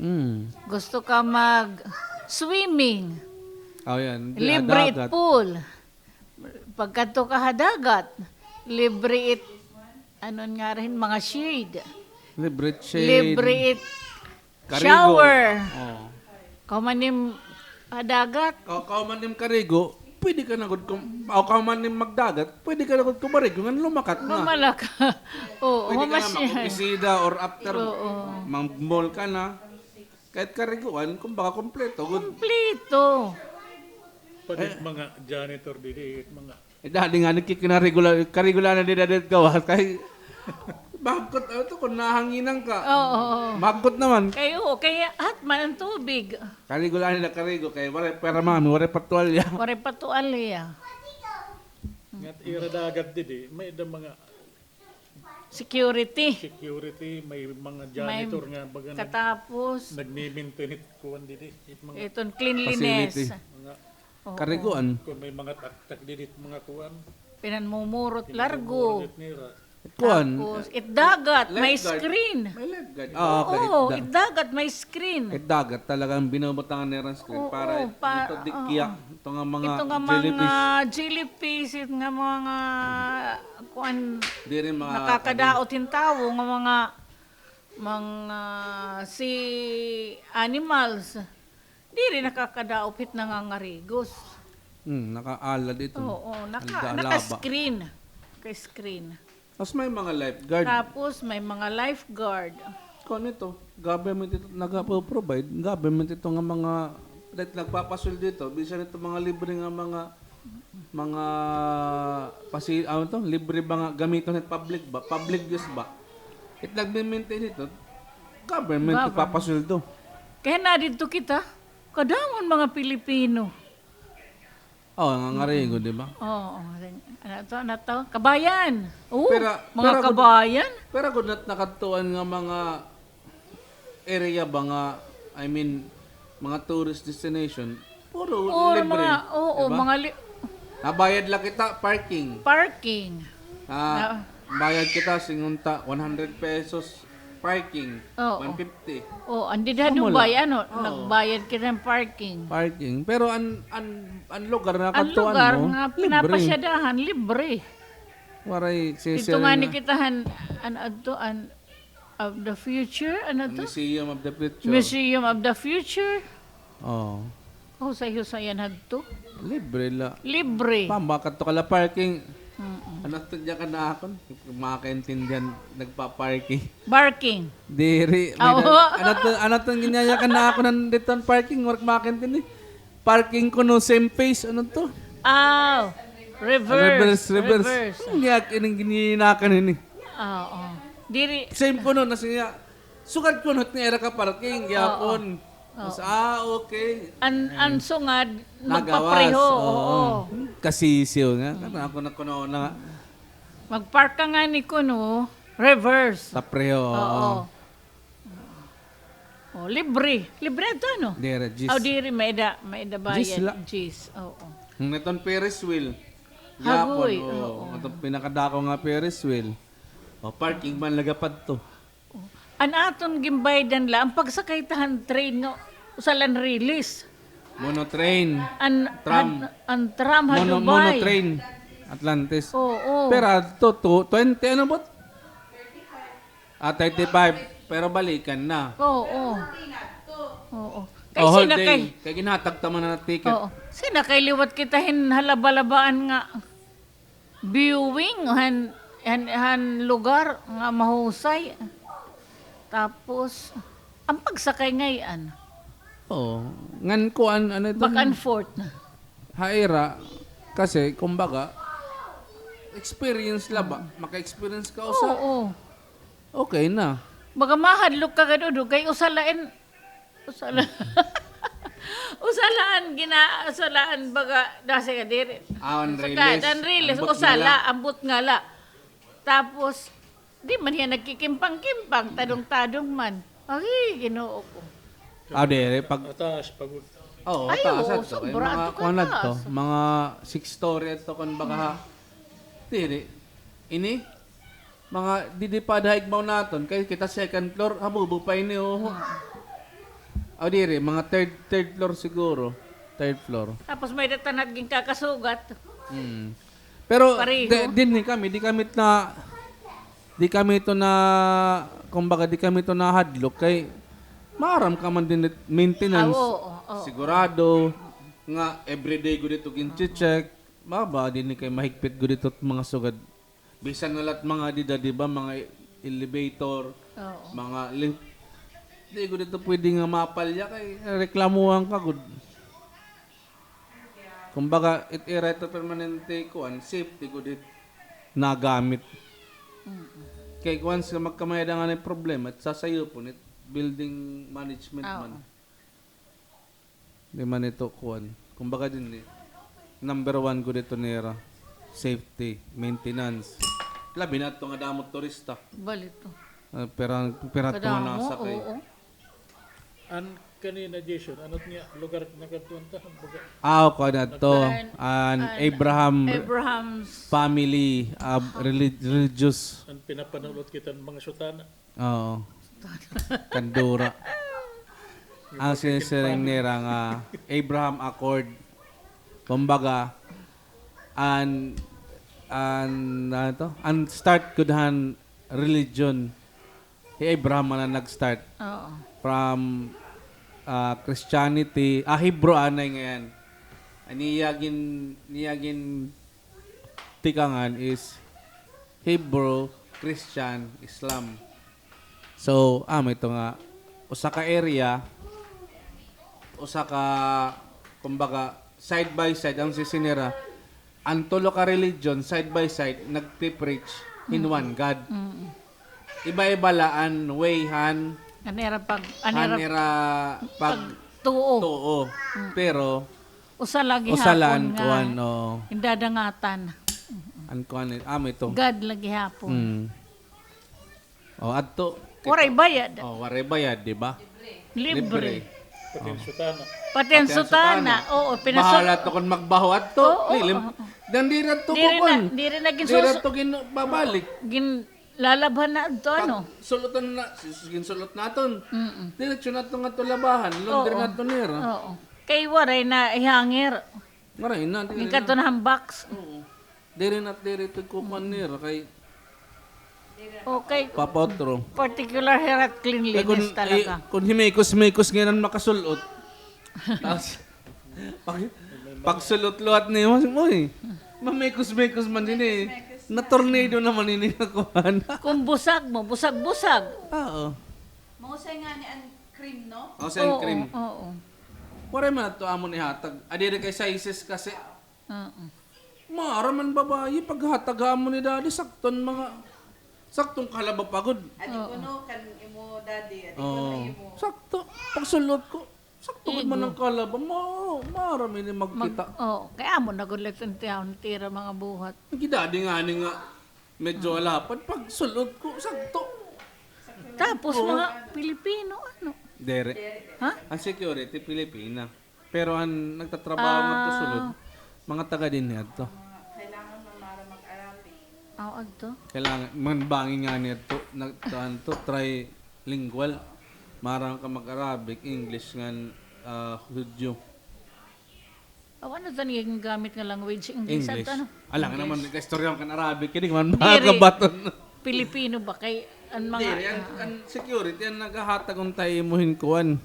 Mm. Gusto ka mag-swimming. Oh, yan. Libre it pool. Pagkadto ka ha dagat, libre it, ano nga rin, mga shade. Libre it shade. Libre it Karigo. Shower. Oh. Kahuman nim ha dagat. Ka-, kahuman nim karigo, pwede ka na gud kum-, o kahuman nim magdagat, pwede ka na gud kumarigo, ngan lumakat na. Lumalaka. Oo, pwede ka na mag-opisina or after, mag-mall ka na. Oo. It kariguan, kumbaga, kompleto gud. Kompleto. Pati mga janitor didi, it mga Eh, dali nga, nagkikinarigula-, karigula na dida dit gawas. Kay, mahagkot, ano to, kung nahanginan ka. Oo, oo. Mahagkot naman. Kay, oo, kay hot man an tubig. Karigula nila, karigo. Kay, waray, pera mami, waray patuwalya. Waray patuwalya. Ngat ira dagat didi, may-ada mga Security. Security, may mga janitor nga baga nag-, katapos, nagmi-maintain it kuan didi, it mga iton cleanliness. Facility. Mga oo. Kariguan. Kung may mga taktak didi, mga kuan. Pinanmumurot largo. Pinanmumurot nira. Kuan. Tapos, it dagat, may screen. May lifeguard. Ah, okay. Oo, it dagat, may screen. It dagat, talagang binubutangan nira screen para ito dikya. Ito nga mga jellyfish. Ito nga mga jellyfish, ito nga mga, kuan, diri mga nakakadaot hin tawo nga mga, mga sea animals. Diri nakakadaot hit nangangarigos. Hmm, nakaalad ito. Oo, naka-, naka-screen. Naka-screen. Tapos may mga lifeguard. Tapos may mga lifeguard. Kuan ito, government ito, nagpo-provide, government ito nga mga, like, nagpapasweldo ito, bisan ito mga libre nga mga, mga pasi-, ano to, libre ba nga gamiton hit public ba, public use ba? It nagme-maintain ito, government nagpapasweldo. Kay han-a didto kita, kadamo an mga Pilipino. Oo, nangangarigo, di ba? Oo, ano to, ano to? Kabayan. Oo, mga kabayan. Pero gud, nakadtuan nga mga area ba nga, I mean, mga tourist destination, puro libre, mga, oo, di ba? Mga li-, nabayad la kita, parking. Parking. Ah, bayad kita, singon ta, one hundred pesos. Parking, oo. One fifty. Oh, an dida han Dubay, ano, nagbayad kita hin parking. Parking. Pero an, an, an lugar nga kadtuan mo, libre. An lugar nga pinapasyadahan, libre. Waray sisiring. Didto ngani kita han, an adto, an of the future, ano to? Museum of the Future. Museum of the Future. Oo. Husay-husayan hadto. Libre la. Libre. Pambakadto ka la parking. Mm-mm. Ano to, diyan ka na akon? Makaintindihan, nagpa-parking. Barking. Diri. Ah, oo. Ano to, ano to, ginyayakan na ako ng dito ang parking, waray makaintindi. Parking kuno, same face, ano to? Ah, reverse. Reverse, reverse. Reverse. Ang yak, ining ginyayakan ini. Ah, oo. Diri. Same kuno, nasiya. Sugad kuno nga ira ka parking gyapon. Oo. Mas, ah, okay. An, an sungad, nagawas, magpapreho, oo. Kasisiw nga. Kana ako na kuno na nga. Magpark ka ngani kuno, reverse. Papreho, oo. Oo. Oh, libre. Libre adto, ano? Diri, jeez. Aw, diri, may-ada, may-ada bayad. Jeez la. Jeez, oo. Ang iton Ferris wheel. Hagoy, oo. Iton pinakadako nga Ferris wheel. O, parking man la gihapon adto. An aton ginbayadan la, an pagsakay ta han train nga usa la an rilis. Monotrain. An tram. An, an tram ha Dubai. Monotrain. Atlantis. Oo. Pero adto, twenty, ano ba? Ah, thirty-five. Pero balikan na. Oo. Oo. Kay sinakay. Kay ginhatag ta man na ticket. Oo. Sinakay liwat kita hin halabalabaan nga viewing han, han, han lugar nga mahusay. Tapos, an pagsakay ngay-an. Oo. Ngan kuan, ano ito? Back and forth na. Ha ira, kasi, kumbaga, experience la ba? Maka-experience ka usa. Oo. Okay na. Baga mahadlok ka gad, Udo, kay usa la in Usa la. Usa la an gina-, usa la an baga, dasi ka diri. Ah, an rilis. An rilis, usa la, ambot nga la. Tapos, di man hiya nagkikimpang-kimpang, tadong-tadong man. Ay, Ginoo ko. Ah, diri, pag taas pa gud. Oo, taas adto. Ay, oo, sobra adto ka taas. Mga kuan adto, mga six story adto, kun baga ha. Diri. Ini? Mga didi pa ada ha igmaw naton, kay kita second floor, habubo pa ini, oho. Aw, diri, mga third, third floor siguro. Third floor. Tapos may-ada ta na ginkakasugat. Hmm. Pero, pareho. Di, dinhi kami, di kami na, di kami ito na, kumbaga, di kami ito nahadlok kay maaram ka man dinhi maintenance. Ah, oo, oo. Sigurado nga everyday gud ito gin-check. Baba, dinhi kay mahigpit gud ito mga sugad. Bisan na la it mga dida, di ba, mga elevator, oo, mga lift. Di gud ito pwede nga mapalya kay reklamuhan ka gud. Kumbaga, it ira ito permanente kuan, safety gud it nagamit. Kay kuan sa magkamay-ada ngani problema, it sasayupon it building management man. Di man ito kuan. Kumbaga dinhi, number one gud ito nira. Safety, maintenance. Labi na ito nga damo turista. Bali ito. Ah, pira, pira ito nga kadamo, nasakay. Oo. An kanina, Jason, ano nga lugar nga kadtuan ta? Baga, ah, kuan adto. An, an Abraham Abraham's family, ah, relig-, religious. An pinapanulot kita ng mga sutana. Oo. Kandura. Ang sinisiring nira nga Abraham Accord. Kumbaga, an, an, ano to? An start gud han religion. Hi Abraham man an nag-start. Oo. From, ah, Christianity, ah, Hebrew anay ngayan. An iya gin-, niya gin-, tikangan is Hebrew, Christian, Islam. So, amo ito nga, usa ka area, usa ka, kumbaga, side by side, ang sisinira, an tulo ka religion, side by side, nagpipreach hin one God. Iba-iba la an way han, an ira pag-, an ira pag-, pagtuo. Pero, usa la gihapon nga kuan, oo. Gindadangatan. An kuan, amo ito. God la gihapon. Mm. O, adto. Waray bayad. O, waray bayad, di ba? Libre. Libre. Pati an sutana. Pati an sutana. Oo, pinasu- Bahala to kon magbaho adto. Oo, oo. Diri adto kukuan. Diri na, diri na ginsus-, diri adto ginbabalik. Gin-, Lalabhan na adto, ano? Sul-otan na, sus-, ginsul-ot naton. Mm-mm. Diretso na adto ngadto labahan, laundry na adto nira. Oo. Kay waray na ihangir. Waray na, diri na. Ginkato na han box. Oo. Diri na, diri to kukuan nira kay, okay. Papautro. Particular hira hit cleanliness talaga. Kay kun, eh, kun himikos-mikos ngay-an an makasul-ot. Tas, Pag, pagsul-ot liwat nimo, uy, mamikos-mikos man ini. Na-tornado naman ini nga kuan. Kon busag mo, busag-busag. Oo. Mahusay ngani an cream, no? Mahusay an cream. Oo, oo. Waray man adto amon ihatag. Adi, diri kay sizes kasi. Oo. Maaram an babayi, paghatag ha amon ni Daddy, sakto an mga, sakto an kahalaba pa gud. Adi kuno kan imo daddy, adi kuno imo. Sakto. Pagsul-ot ko, sakto gud man an kahalaba, ma-, maaram ini magkita. Oo, kay amo na gud la it intihon it ira mga buhat. Gidadi ngani nga medyo halapad, pagsul-ot ko, sakto. Tapos mga Pilipino, ano? Diri. Ha? An security, Pilipina. Pero an nagtatrabaho ngadto sulod, mga taga dinhi adto. Kailangan man maaram mag-Arabic. Aw, adto? Kailangan, man bangin ngani adto, nag-, kuan to, trilingual. Maaram ka mag-Arabic, English ngan, ah, Hudyo. Aw, ano to an iya gingamit nga language? English. English. Adto, ano? Alangan naman, nagkaistorya man kan Arabic, kini man makabaton. Pilipino ba kay an mga, diri, an, an security, an nagahatag unta imo hin kuan.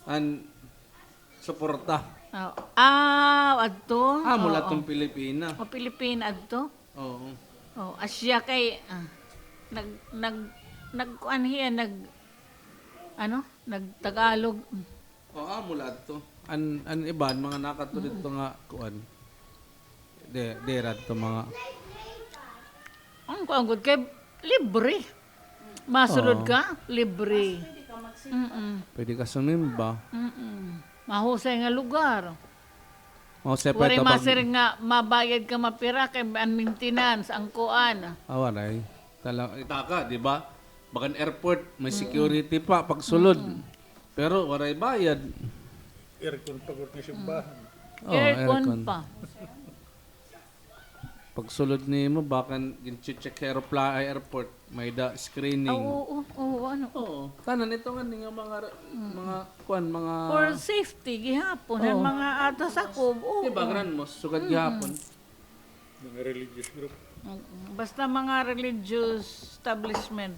An suporta. Aw, adto? Amo la adton Pilipina. O, Pilipina adto? Oo. O, asya kay, ah, nag-, nag-, nagkuan hiya, nag-, ano, nag-Tagalog. O, amo la adto. An, an iban, mga nakadto didto nga kuan. Di, diri adto mga. An kuan gud kay libre. Masulod ka, libre. Mm-mm. Pwede ka sumimba. Mm-mm. Mahusay nga lugar. Mahusay pa ito. Waray masiring nga mabayad ka mapira kay an maintenance, an kuan. Ah, waray. Tala-, itaka, di ba? Bagan airport, may security pa, pagsulod. Pero waray bayad. Aircon pa gud nga simbahan. Oo, aircon pa. Pagsulod nimo, bagan gin-check ha aeropla-, ay, airport, may-ada screening. Ah, oo, oo, ano? Oo, tanan ito nga, nga mga, mga, kuan, mga for safety, gihapon, an mga ato sakob, oo. Di ba, Gran Mosque, sugad gihapon. Mga religious group. Mm, basta mga religious establishment.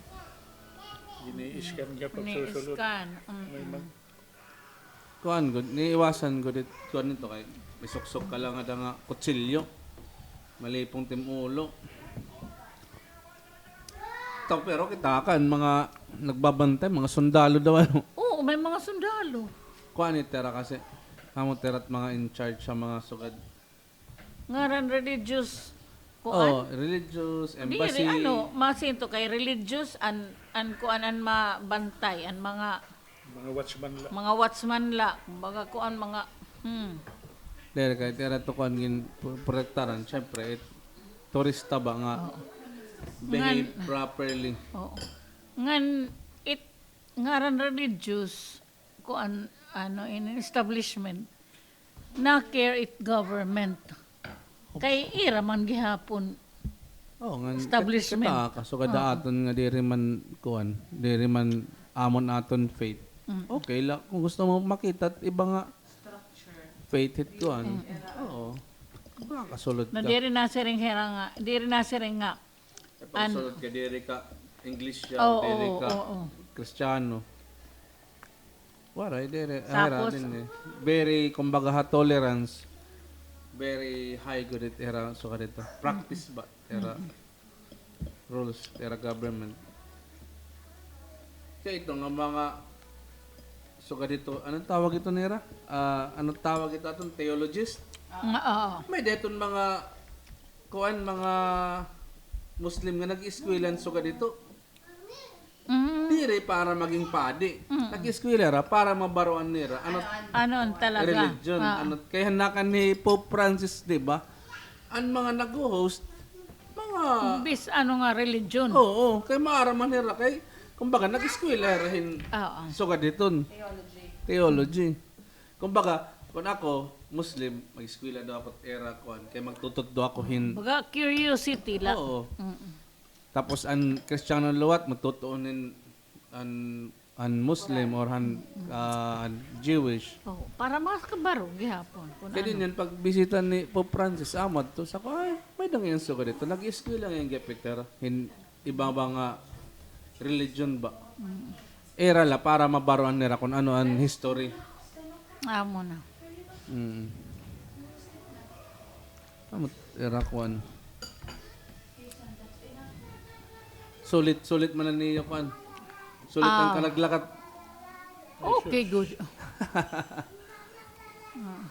Gini-scan ka pagsusulod. Gini-scan, mm. May mag- Kuan gud, niiwasan gud it, kuan nito kay may suksok ka la ngada nga kutsilyo. Malipong it im ulo. Pero kita kan mga nagbabantay, mga sundalo daw, ano? Oo, may mga sundalo. Kuan it ira kasi, amo it ira it mga in charge sa mga sugad. Ngaran religious, kuan? Oo, religious, embassy. Diri, ano, masinto kay religious, an, an kuan, an mabantay, an mga Mga watchman la. Mga watchman la, mga kuan, mga, hmm. Diri kay it ira it kuan gin pro-, protektaran, syempre, it turista ba nga behave properly. Oo. Ngan, it, ngaran religious, kuan, ano, in establishment, na-care it government. Kay ira man gihapon. Oo, ngan establishment. Kita, kasugad aton nga diri man, kuan, diri man amon aton faith. Mm. Okay la, kung gusto mo makita it iba nga faith hit kuan. Mm. Oo. Makakasulod ka. Na diri nasiring hira nga, diri nasiring nga. Pagsulod ka, diri ka English siya, diri ka Kristiyano. Waray, diri. Tapos, hira din eh. Very, kumbaga, ha tolerance, very high gud it ira, sugad hito. Practice ba? Ira rules, ira government. Kay ito nga mga, sugad hito, anong tawag ito nira? Ah, anong tawag ito aton? Theologist? Oo. May dayton mga, kuan, mga Muslim nga nag-eskwela sugad hito. Mm. Diri para maging padi. Mm. Nag-eskwela ra para mabaruan nira ano, ano an talaga religion, ah, ano, kay han nakan ni Pope Francis, di ba? An mga nag-host, mga bis-, ano nga religion. Oo, kay maaram man nira kay, kumbaga, nag-eskwela ra hin sugad hiton. Theology. Theology. Kumbaga, kun ako, Muslim, mag-eskwela daw ako it ira kuan, kay magtutot daw ako hin. Baga curiosity la. Oo. Mm. Tapos an Kristiyano liwat, magtutuon hin an, an Muslim or han, ah, Jewish. Oh, para makabaro gihapon kun ano. Kay dinhi pagbisita ni Pope Francis, amo adto sa ko, ay, may-ada ngay-an sugad hito. Nag-eskwela ngay-an gihap hira hin iba ba nga religion ba. Mm. Ira la para mabaruan nira kun ano an history. Amo na. Mm. Amo it ira kuan. Sulit, sulit man an iyo kuan. Sulit an kalaglakat. Okay, good. Ah.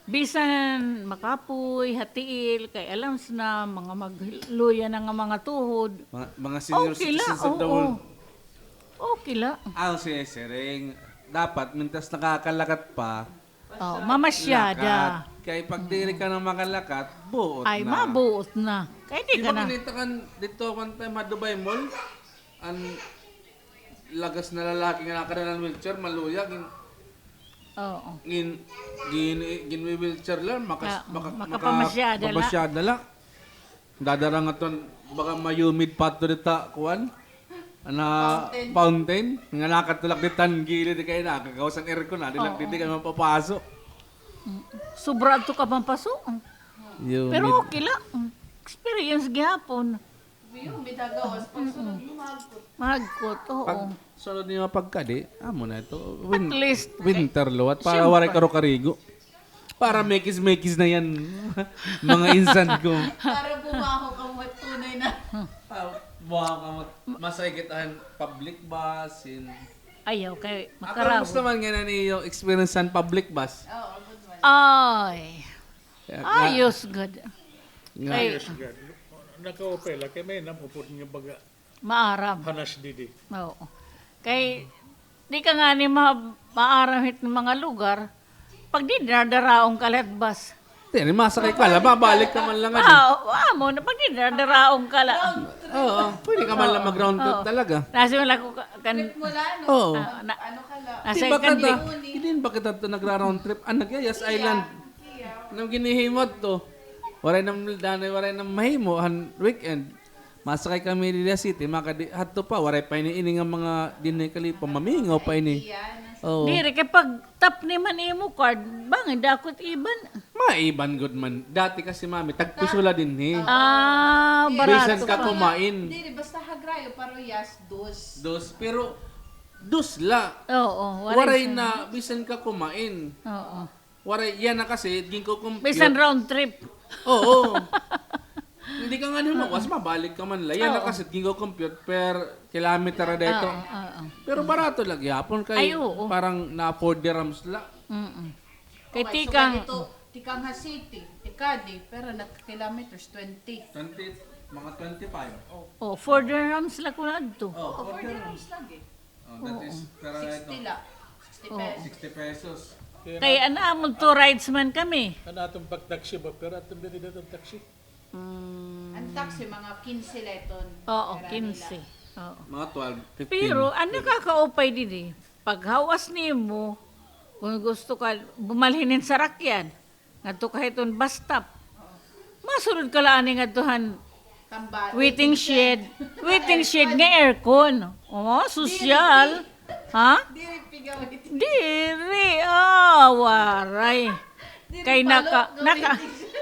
Bisan makapoy ha tiil, kay alangan na, mga magluya na nga mga tuhod. Mga, mga senior citizens of the world. Okay la, oo. Okay la. An sisiring, dapat, mintras nakakalakat pa, oh, mamasyada. Lakat. Kay pag diri ka na makalakat, buot na. Ay, mabuot na. Kay di ka na. Di ba kinita kan didto one time ha Dubai Mall? An lagas na lalaki nga nakadala hin wheelchair, maluya, gin-, oo, gin-, gin-, ginwi-wheelchair la, makas-, ah, maka-, makapamasyada la. Makapamasyada la. Dadara nga ton, baga ma-humid pa adto dita, kuan? Ana, fountain. Fountain. Nga nakatulak dita han gilid kay nakagawas an aircon, adi la didi kay mapapaso. Sobra adto ka mapaso. Humid. Pero okay la. Experience gihapon. Humid ha gawas, pagsunod mo, mahagkot. Mahagkot, oo. Pagsunod niyo pagkadi, amo na ito. At least, winter liwat, para waray karo karigo. Para mekis-mekis na yan, mga insan ko. Para bumaho kamo, tunay na. Ah, bumaho kamo. Masakit an public bus, hin. Ayaw, kay makaraw. Ako, gusto man nga na niyo experience an public bus. Oo, good man. Ay. Ayos gud. Ayos gud. Nakaupay la kay may-ada upod nga baga. Maaram. Hanas didi. Oo. Kay, di ka ngani ma-, maaram hit mga lugar, pag di, dinadaraon ka la hit bus. Di, masakay ka la, babalik ka man la ngadi. Ah, amo na, pag di, dinadaraon ka la. Oo, pwede ka man la mag-round trip talaga. Nasa man ako ka-, kan-, trip mo la, no? Oo. Ah, na-, ano ka la? Nasa kan-, di ba kita to nagra-round trip? An nagyayas island. Nang ginhihimo adto. Waray na danay, waray na mahimo han weekend. Masakay kami didi ha city, makadi-, hadto pa, waray pa ini, ini nga mga dinhi kalipa, mamingaw pa ini. Oo. Diri, kay pag tap ni man imo card, bangin dako it iban. Maiban gud man. Dati kasi, mami, tagpiso la dinhi. Ah, barato. Bisan ka kumain. Diri, basta hagrayo, parehas, dos. Dos, pero dos la. Oo, waray na, bisan ka kumain. Oo. Waray, yana kasi, ginko-compute. Bisan round trip. Oo. Hindi ka nga naman, was mabalik ka man la. Yan na kasi, gingo-compute per kilometer na dito. Oo, oo. Pero barato la gihapon kay parang na forty dirhams la. Mm-mm. Kay tikang, tikang ha city, tikadi, pero nag-kilometers, twenty. Twenty, mga twenty-five. Oh, four dirhams la kuno adto. Oh, four dirhams lagi. Oh, that is, pero ito, sixty la. Sixty pesos. Sixty pesos. Kay ano, amo to, rides man kami. Ano atong pag-taxi ba? Pero atong binili atong taxi. An taxi, mga kinse la iton. Oo, kinse. Oo. Mga twelve, fifteen. Pero an nakakaupay didi, paghawas nimo, kon gusto ka, bumalhin hin sarakyan, ngadto ka hiton bus stop. Masulod ka la ani ngadto han waiting shed. Waiting shed nga aircon. Oh, sosyal. Ha? Diri pigaw ito. Diri, ah, waray. Kay naka, naka,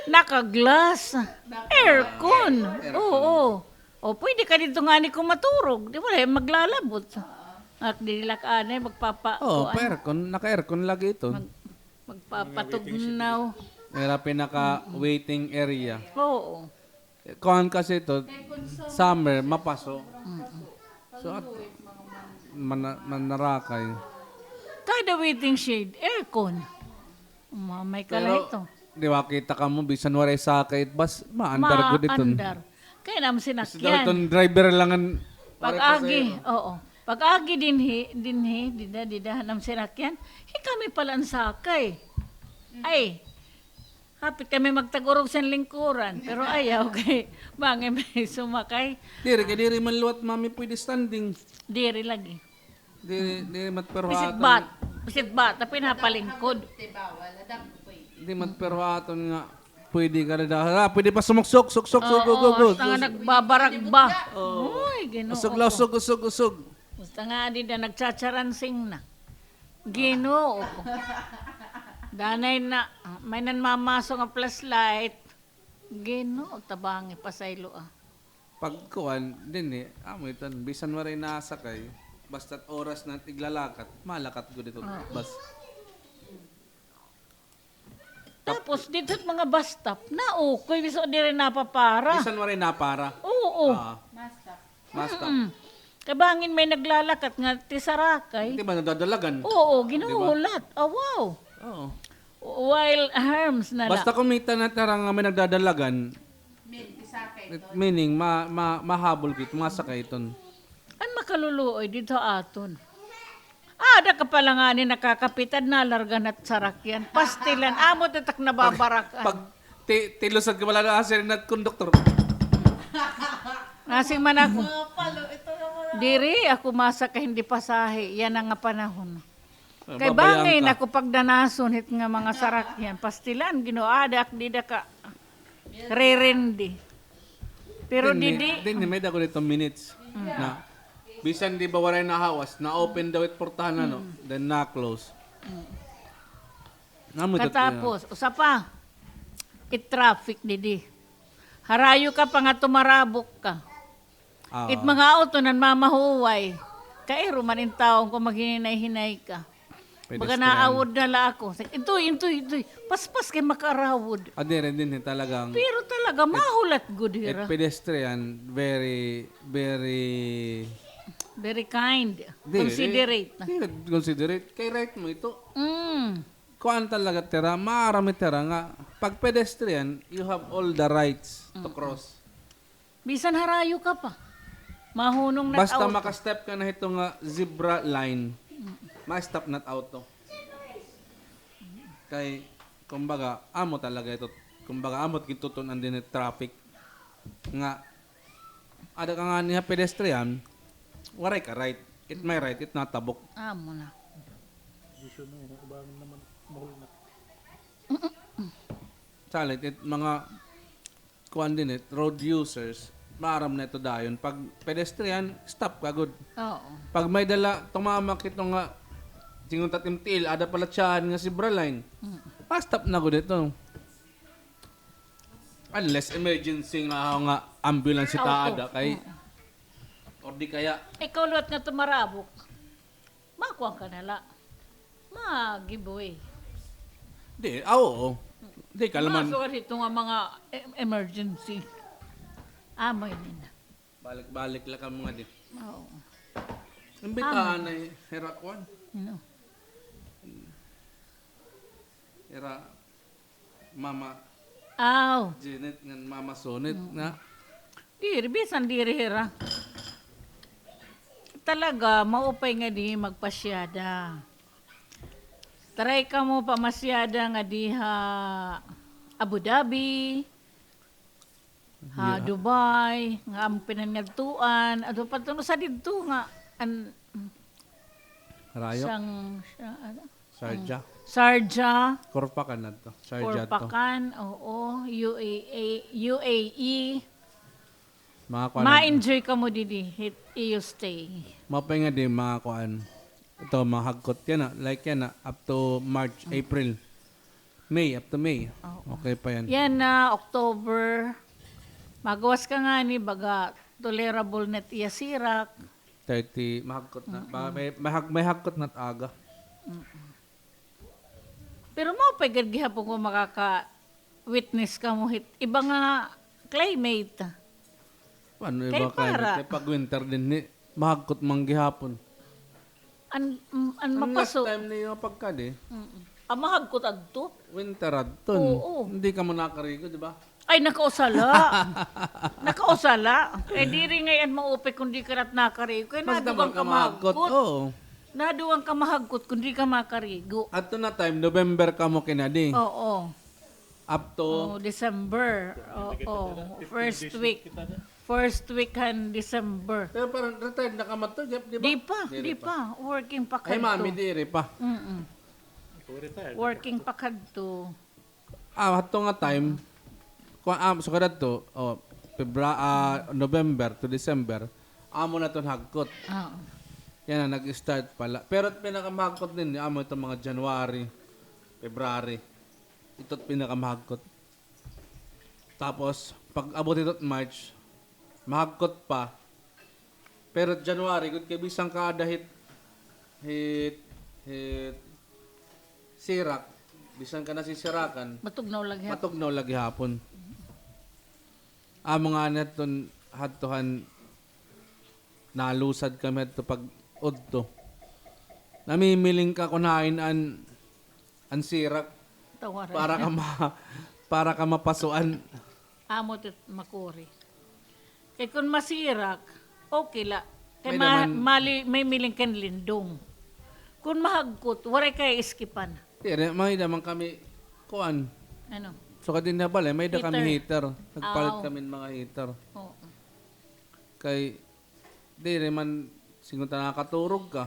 naka-glass. Aircon. Oo. O, pwede ka didto ngani kon maturog. Di wala maglalabot. Ak, diri la ka anay magpapa-, kuan. Oo, pa-aircon, naka-aircon lagi ito. Mag-, magpapatugnaw. Ira pinaka-waiting area. Oo. Kuan kasi ito, summer, mapaso. So, at, mana-, manarakay. Kada waiting shed, aircon. Mamay ka la ito. Pero, di ba, kita ka mo, bisan waray sakay it bus, maandar gud iton. Maandar. Kay nam sinakyan. Gusto daw iton driver la ngan waray pasahero. Pag-agi, oo. Pag-agi dinhi, dinhi, dida, dida, nam sinakyan. Hi kami pala an sakay. Ay, hapit kami magtag-urog san lingkuran, pero ayaw kay bangin may sumakay. Diri, kay diri man liwat, mami, pwede standing. Diri lagi. Diri, diri matperho aton. Bisit bat-, bisit bata, pinapalingkod. Diri matperho aton nga pwede ka na daw. Ah, pwede pa sumuksok, suksok, suksok, suksok. Oo, basta nga nagbabarag ba. Oo. Uy, Ginoo ko. Usog la, usog, usog, usog. Basta nga, di na nagchatsaransing na. Ginoo ko. Danay na, may nanmamaso nga flashlight. Ginoo, tabangi, pasaylo, ah. Pagkuan, dinhi, amo iton, bisan waray nasakay, basta't oras na iglalakat, malakat gud iton bus. Tapos, didto ha mga bus stop, naukoy, bisan diri napapara. Bisan waray napara. Oo. Ah. Bus stop. Bus stop. Mm-mm. Kay bangin may naglalakat nga tisarakay. Di ba nadadalagan? Oo, ginuhulat. Di ba? Awaw. Oo. Wild Herms na la. Basta kumita na tara nga may nagdadalagan, meaning, ma-, ma-, mahabol gud, masakay iton. An makaluluoy didto aton. Ada ka pala ngani nakakapitad, nalarga na it sarakyan. Pastilan, amo it ak nababarakan. Pag, pag ti-, tilusad ka pala na, ah, siring na konduktor. Nasiring man ako. Diri ako masakay hin pasahe, yana nga panahon. Ah, kay bangin ako pagdanason hit nga mga sarakyan. Pastilan, Ginoo, ada ak dida ka. Rerendi. Pero didi, dinhi, may-ada gud didto minutes na bisan di ba waray nahawas, na-open daw it portahan, ano, then na-close. Katapos, usa pa, it traffic didi. Harayo ka pa nga tumarabok ka. It mga auto nanmamahuway. Kairo man in tawo kon maghinay-hinay ka. Baga naawod na la ako. Intoy, intoy, intoy. Paspas kay makaarawod. Ah, diri, dinhi talagang. Pero talaga, mahulat gud hira. Pedestrian, very, very, very kind. Considerate. Diri, considerate. Kay right mo ito. Mm. Kuan talaga tira, maaram it tira nga, pag pedestrian, you have all the rights to cross. Bisan harayo ka pa. Mahunong na it auto. Basta maka-step ka na hito nga zebra line, ma-stop na it auto. Kay, kumbaga, amo talaga ito, kumbaga, amo it gintutun-an dinhi it traffic. Nga, ada ka ngani ha pedestrian, waray ka right. It may right, it natabok. Amo na. Salit, it mga kuan dinhi, road users, maaram na ito dayon. Pag pedestrian, stop ka gud. Oo. Pag may dala, tumama kito nga, singon ta it M T L, ada pala tiyahan nga zebra line. Mm. Pa-stop na gud ito. Unless emergency nga, nga ambulance it aada kay, or di kaya. Ikaw liwat nga tumarabok. Makuan ka na la. Ma-give way. Di, ah, oo. Di ka naman. Masukad hito nga mga e-, emergency. Amo ini na. Balik-balik la kamo ngadi. Oo. Imbitahan na hira kuan. No. Hira Mama Aw. Janet ngan Mama Sonit nga. Diri, bisan diri hira. Talaga, maupay ngadi magpasyada. Try kamo pamasyada ngadi ha Abu Dhabi, ha Dubai, nga amo pinangadtuan, adto pa tuno sa didto nga, an, Rayo. Sang, sa, ano? Sharjah. Sharjah. Korpakan adto. Sharjah to. Korpakan, oo. U A E, U A E. Mga kuan. Ma-enjoy kamo didi, hit iyo stay. Maupay ngadi, mga kuan. Ito, mga hagkot yana, like yana, up to March, April. May, up to May. Oo. Okay pa yan. Yana, October. Magawas ka ngani, baga tolerable na it iya sirak. Thirty, mahagkot na. Ba, may, may, hag-, may hagkot na it aga. Pero maupay gad gihapon kon makaka-witness kamo hit iba nga climate. Ano iba climate? Kay pag winter dinhi, mahagkot man gihapon. An, an mapaso. Last time niyo pagkadi. Ah, mahagkot adto? Winter adto. Oo. Hindi kamo nakarigo, di ba? Ay, nakausa la. Nakausa la. Kay diri ngay-an maupay kon di ka lat nakarigo. Kay nadugang ka mahagkot. Oo. Nadugang ka mahagkot kon di ka makarigo. Adto na time, November kamo kinadi. Oo. Up to? Oh, December. Oo. First week. First week han December. Pero parang retired na kamo adto, di ba? Di pa, di pa. Working pa kadto. Ay, mami, diri pa. Mm-mm. Working pa kadto. Ah, hadto nga time, kuan, ah, sugad adto, oh, Febra-, ah, November to December, amo na iton hagkot. Oo. Yana, nag-start pa la. Pero pinakamahagkot dinhi, amo iton mga January, February. Ito it pinakamahagkot. Tapos, pag-abot hito March, mahagkot pa. Pero January gud kay bisan ka ada hit, hit, hit sirak, bisan ka nasisirakan, matugnaw la gihapon. Matugnaw la gihapon. Amo ngani hadton, hadto han nalusad kami hadto pag-udto. Namimiling ka kon hain an, an sirak para ka ma-, para ka mapasuan. Amo it makuri. Kay kon masirak, okay la. Kay ma-, mali-, may miling kan lindong. Kon mahagkot, waray kay iskipan. Diri, may-ada man kami, kuan. Ano? Sugad dinhi ha balay, may-ada kami heater. Nagpalit kami hin mga heater. Oo. Kay, diri man, siring unta nakaturog ka.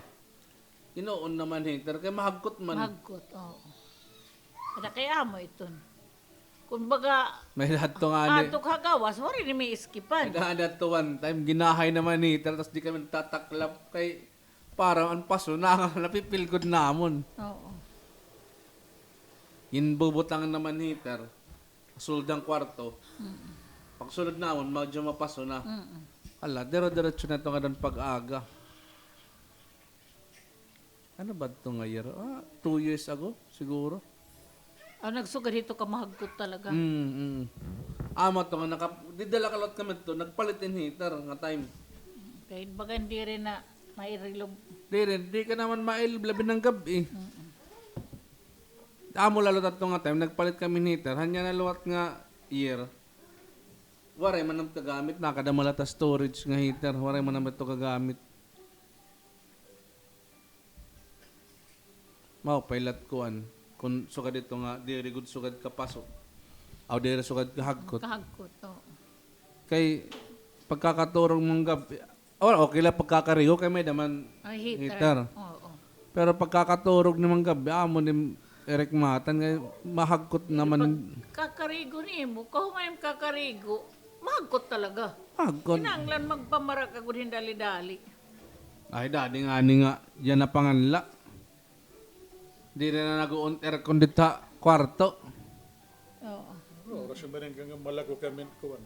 Inuon naman heater, kay mahagkot man. Mahagkot, oo. Ada kay amo iton. Kumbaga, may hadto ngani. Hadto ha gawas, waray ni may iskipan. May hadto one time, ginahay naman heater, tas di kami nagtataklap kay parang an paso na, napipil gud namon. Oo. Ginbubutang naman heater, sulod han kwarto. Mm-mm. Pagsulod namon, medyo mapaso na. Mm-mm. Hala, dire-diretso na ito nga pag-aga. Ano ba ito nga year? Ah, two years ago, siguro. Ah, nagsugad hito ka mahagkot talaga. Mm, mm. Amo ito nga naka-, dida la kalot kami ito, nagpalit hin heater nga time. Kay baga diri na mairilog. Diri, di ka naman mailog, labi na gab-i. Mm-mm. Amo la liwat adto nga time, nagpalit kami hin heater. Han yana liwat nga year, waray man adto kagamit, nakadama la ta storage nga heater, waray man adto kagamit. Maupay la it kuan, kon sugad ito nga, diri gud sugad kapaso. Aw, diri sugad kahagkot. Kahagkot, oo. Kay, pagkakaturog man gab-i, oh, okay la pagkakarigo, kay may-ada man heater. Oo. Pero pagkakaturog naman gab-i, amo ni Eric Matan, kay mahagkot naman. Pagkakarigo nimo, kahuman kakarigo, mahagkot talaga. Mahagkot. Kinahanglan magpamara ka gud hin dali-dali. Ay, dadi ngani nga, yana pa ngani la. Diri na nag-o-on aircon dida ha kwarto. Oo. Oo, oras man nga malago kami kuan.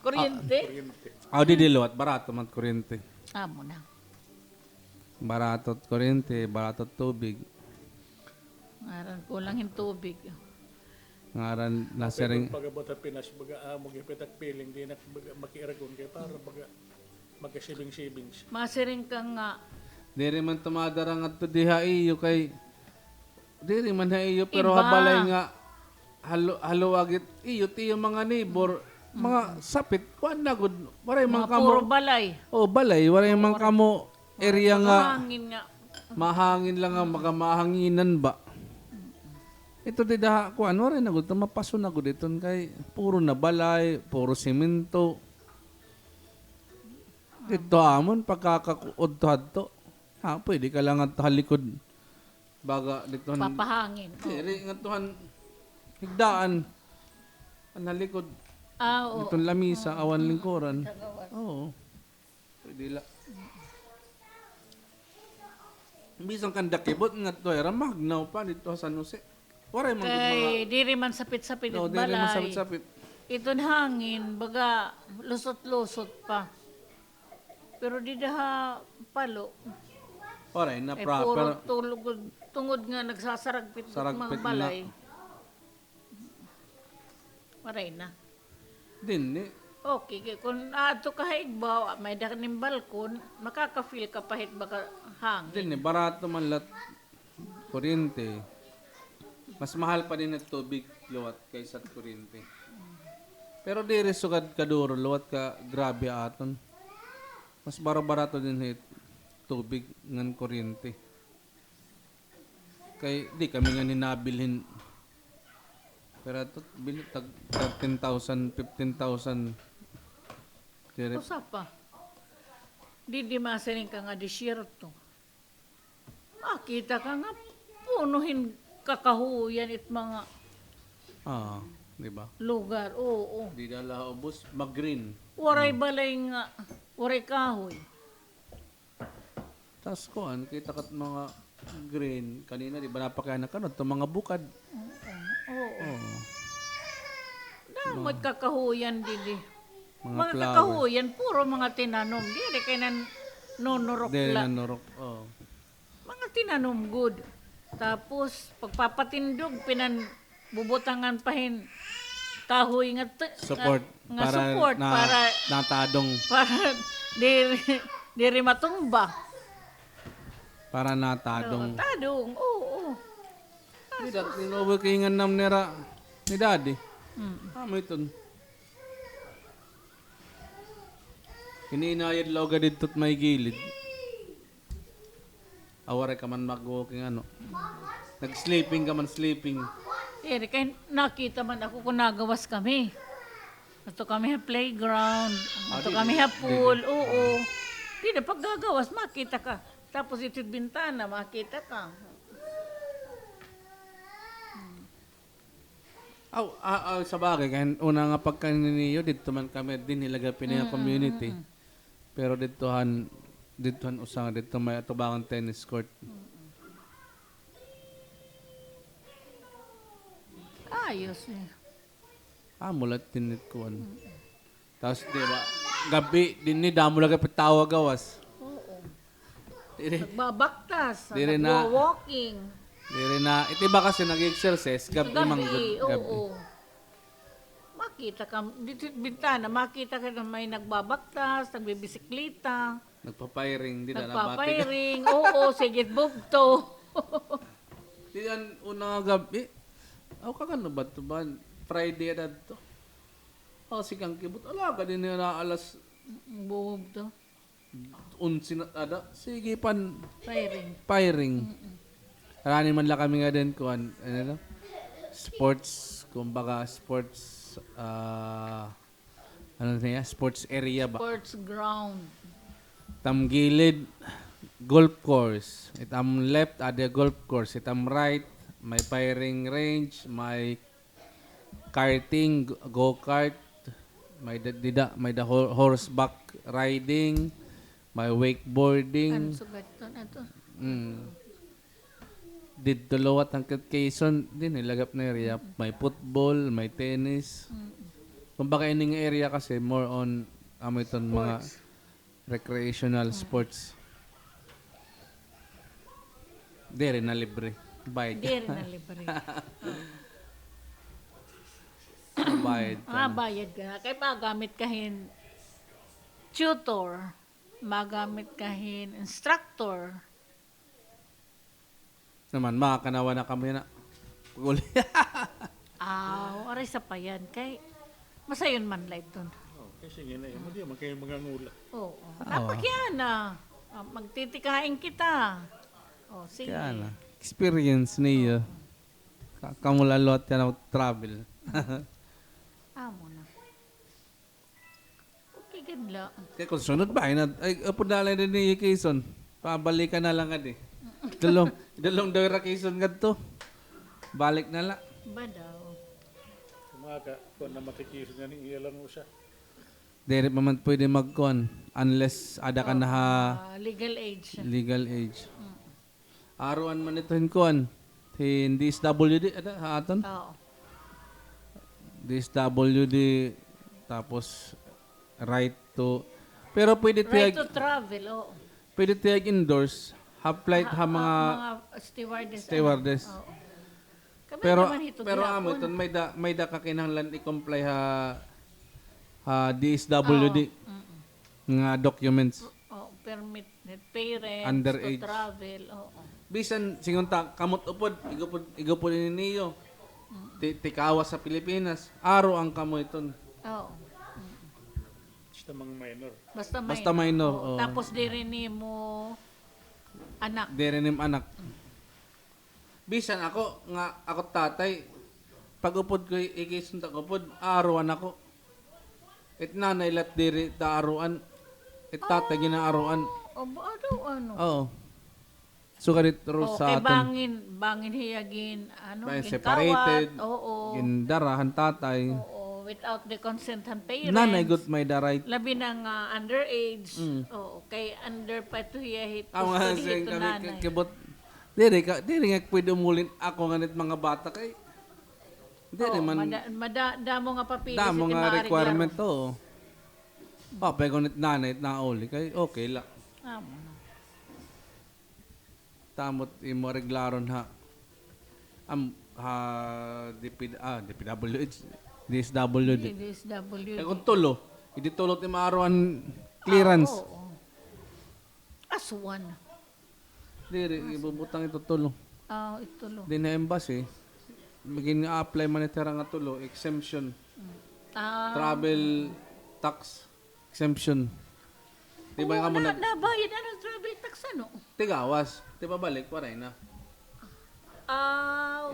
Kuryente? Kuryente. Aw, didi liwat, barato man kuryente. Amo na. Barato kuryente, barato tubig. Ngaran kulang hin tubig. Ngaran na siring. Pagabot ha Pinas, baga amo gihapit ak feeling, di na baga makiiragon kay para baga magkasibing-sibing siya. Masiring ka nga. Diri man tumadara ngadto di ha iyo kay, diri man ha iyo, pero ha balay nga halu-, haluag it iyo, it iyo mga neighbor, mga sapit, kuan na gud, waray man kamo. Puro balay. O, balay, waray man kamo area nga mahangin lang nga, maga-, mahanginan ba. Ito dida ha, kuan, waray na gud, mapaso na gud iton kay puro na balay, puro semento. Didto amon, pagkakakuod to hadto. Ha, pwede ka lang ngadto ha likod. Baga didto han papahangin. Diri, ngadto han higdaan. An ha likod. Ah, oo. Didto han lamisa, awan lingkuran. Oo. Pwede la. Bisan kan dakibot ngadto ira, mahagnaw pa didto ha San Jose. Waray man gud mga. Kay diri man sapit-sapit it balay. Diri man sapit-sapit. Iton hangin, baga lusot-lusot pa. Pero dida ha Palo. Waray na proper. Puro tulog, tungod nga nagsasaragpit mga balay. Waray na. Dinhi. Okay, kay kun aadto ka ha igbaw, may-ada nim balkon, makaka-feel ka pa hit baga hangin. Dinhi, barato man la it kuryente. Mas mahal pa dinhi it tubig liwat kaysa it kuryente. Pero diri sugad kaduro, liwat kagrabe aton. Mas baro-barato dinhi it tubig ngan kuryente. Kay di kami ngani nabilhin. Pero ato, bili tag thirteen thousand, fifteen thousand. Diri. Usa pa. Didi masiring ka nga disyerto. Makita ka nga puno hin kakahuyan it mga lugar. Ah, di ba? Oo. Dida la ubos, mag-green. Waray balay nga, waray kahoy. Tas kuan, kita ka it mga green. Kanina, di ba, napakiana ka, no? Ito mga bukad. Oo. Oo. Damo it kakahuyan didi. Mga kakahuyan, puro mga tinanom. Diri kay nanunurok la. Diri nanurok, oo. Mga tinanom gud. Tapos, pagpapatindog, pinan- bubutangan pa hin kahoy nga support, nga support para natadong. Para diri, diri matumba. Para natadong. Oo, tadong, oo. Dida, tinubo kay ngan nam nira ni Daddy. Mm. Amo iton. Kininayad la uga didto it may gilid. Aw, waray ka man mag-walking, ano? Nag-sleeping ka man, sleeping. Diri, kay nakita man ako kun nagawas kami. Adto kami ha playground, adto kami ha pool, oo. Diri, paggagawas, makita ka. Tapos ito bintana, makita ka. Aw, ah, ah, sa bagay, kay una nga pagkaniniyo, didto man kami, dinhi la gihapon nga community. Pero didto han, didto han usa nga, didto may atubangan tennis court. Ayos, eh. Amo la dinhi it kuan. Tapos, di ba, gab-i, dinhi, damo la gihapon tawo gawas. Oo. Diri. Nagbabaktas, diri na, nagwo-walking. Diri na, it iba kasi nag-exercise, gab-i man gud, gab-i, oo. Makita ka, dito, bintana, makita ka na may nagbabaktas, nagbibisikleta. Nagpa-firing, di na nabati. Nagpa-firing, oo, sige, bugto. Di an una nga gab-i. Aw, kagano ba ito ba? Friday na ito. Aw, sige, an kibot. Ala, ka din na alas. Bugto. Onse na ada. Sige, pan. Firing. Firing. Mm-mm. Arani man la kami nga din, kuan, ano ito? Sports, kumbaga, sports, ah, ano niya? Sports area ba? Sports ground. It am gilid, golf course. It am left, ada golf course. It am right, may firing range, may karting, go-, go-kart, may da-, dida, may da ho-, horseback riding, may wakeboarding. Ano sugad ito na ito? Mm. Didto liwat han Quezon, dinhi la gihap na area. May football, may tennis. Mm. Kumbaga, ini nga area kasi more on, amo iton mga recreational sports. Diri na libre. Bayad ka. Diri na libre. Oo. Bayad ka. Ah, bayad ka na. Kay magamit ka hin tutor, magamit ka hin instructor. Naman, makakanawa na kamo yana. Pag-uli. Aw, aray sa payan. Kay, masayon man la iton. Oh, kay sige na, imo di man kayo mangangula. Oo. Aw. Dapat yan, ah. Ah, magtitikain kita. Oh, sige. Kaya na. Experience niyo. Ka-, kamo la liwat yana travel. Amo na. Okay gud la. Kay kon sunod ba, ay, upod na la dinhi Quezon. Pabalikan na la ngadi. Idulong, idulong daw hira Quezon ngadto. Balik na la. Ba daw? Kumaga, kon na maki-Quezon ngani, iya la usa. Diri pa man pwede magkuan unless ada ka na ha legal age. Legal age. Aruan man ito hin kuan. Hin D S W D, ada, ha aton? Oo. D S W D, tapos right to, pero pwede tiyag, right to travel, oo. Pwede tiyag indoors, ha flight, ha mga stewardess. Oo. Pero, pero amo iton, may da, may da ka kinahanglan i-comply ha, ha D S W D nga documents. Oo, permit. Parents to travel, oo. Bisan, singon ta, kamot upod, igupod, igupod ini niyo. Ti-, tikawas sa Pilipinas, aro an kamo iton. Oo. Basta mga minor. Basta minor, oo. Tapos diri nimo anak. Diri nimo anak. Bisan ako, nga, ako tatay, pag-upod ko, ikisunta ko pod, aaruan ako. It nanay lat diri ta aruan, it tatay ginaaruan. Aba, ano? Oo. So, ganit ro sa aton. Bangin, bangin hiya gin, ano, bangin separated, oo. Gindara han tatay. Oo, without the consent han parents. Nanay gud may-ada right. Labi na nga underage. Oo, kay under pa ito hiya hit custody hito nanay. Kibot, diri ka, diri nga pwede umulin ako nganit mga bata kay diri man. Damo nga papeles, damo nga requirement, oo. Papay ko nit nanay, nauli kay okay la. Amo na. Tamot imo areglaron ha, am, ha D P, ah, D P W H, D S W D. D S W D. Kay kon tulo, idi tulo ti maaruan clearance. Ah, oo. Aswan. Diri, ibubutang ito tulo. Ah, ito tulo. Dinhi ha embassy, magin nga apply man ito nga tulo, exemption. Travel tax exemption. Di ba nga mo nag- nabayad an travel tax, ano? Tigawas. Di ba balik, waray na.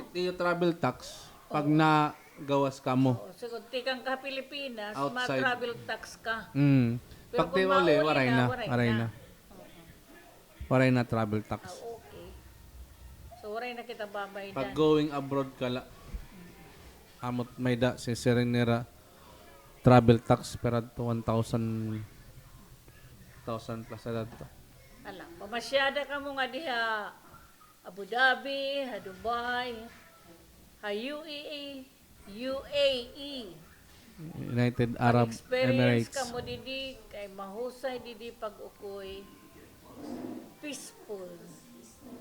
It iyo travel tax, pag nagawas kamo. Oo, siguro, tikang ka Pilipinas, ma-travel tax ka. Mm. Pero pag tiuli, waray na, waray na. Waray na travel tax. Ah, okay. So, waray na kita babaydan. Pag going abroad ka la, amot may-ada, sisiring nira, travel tax, pero adto one thousand, thousand plus na adto. Ala, mamasyada kamo nga diha Abu Dhabi, ha Dubai, ha U A E, U A E. United Arab Emirates. Pag-experience kamo didi, kay mahusay didi pag-ukoy. Peaceful.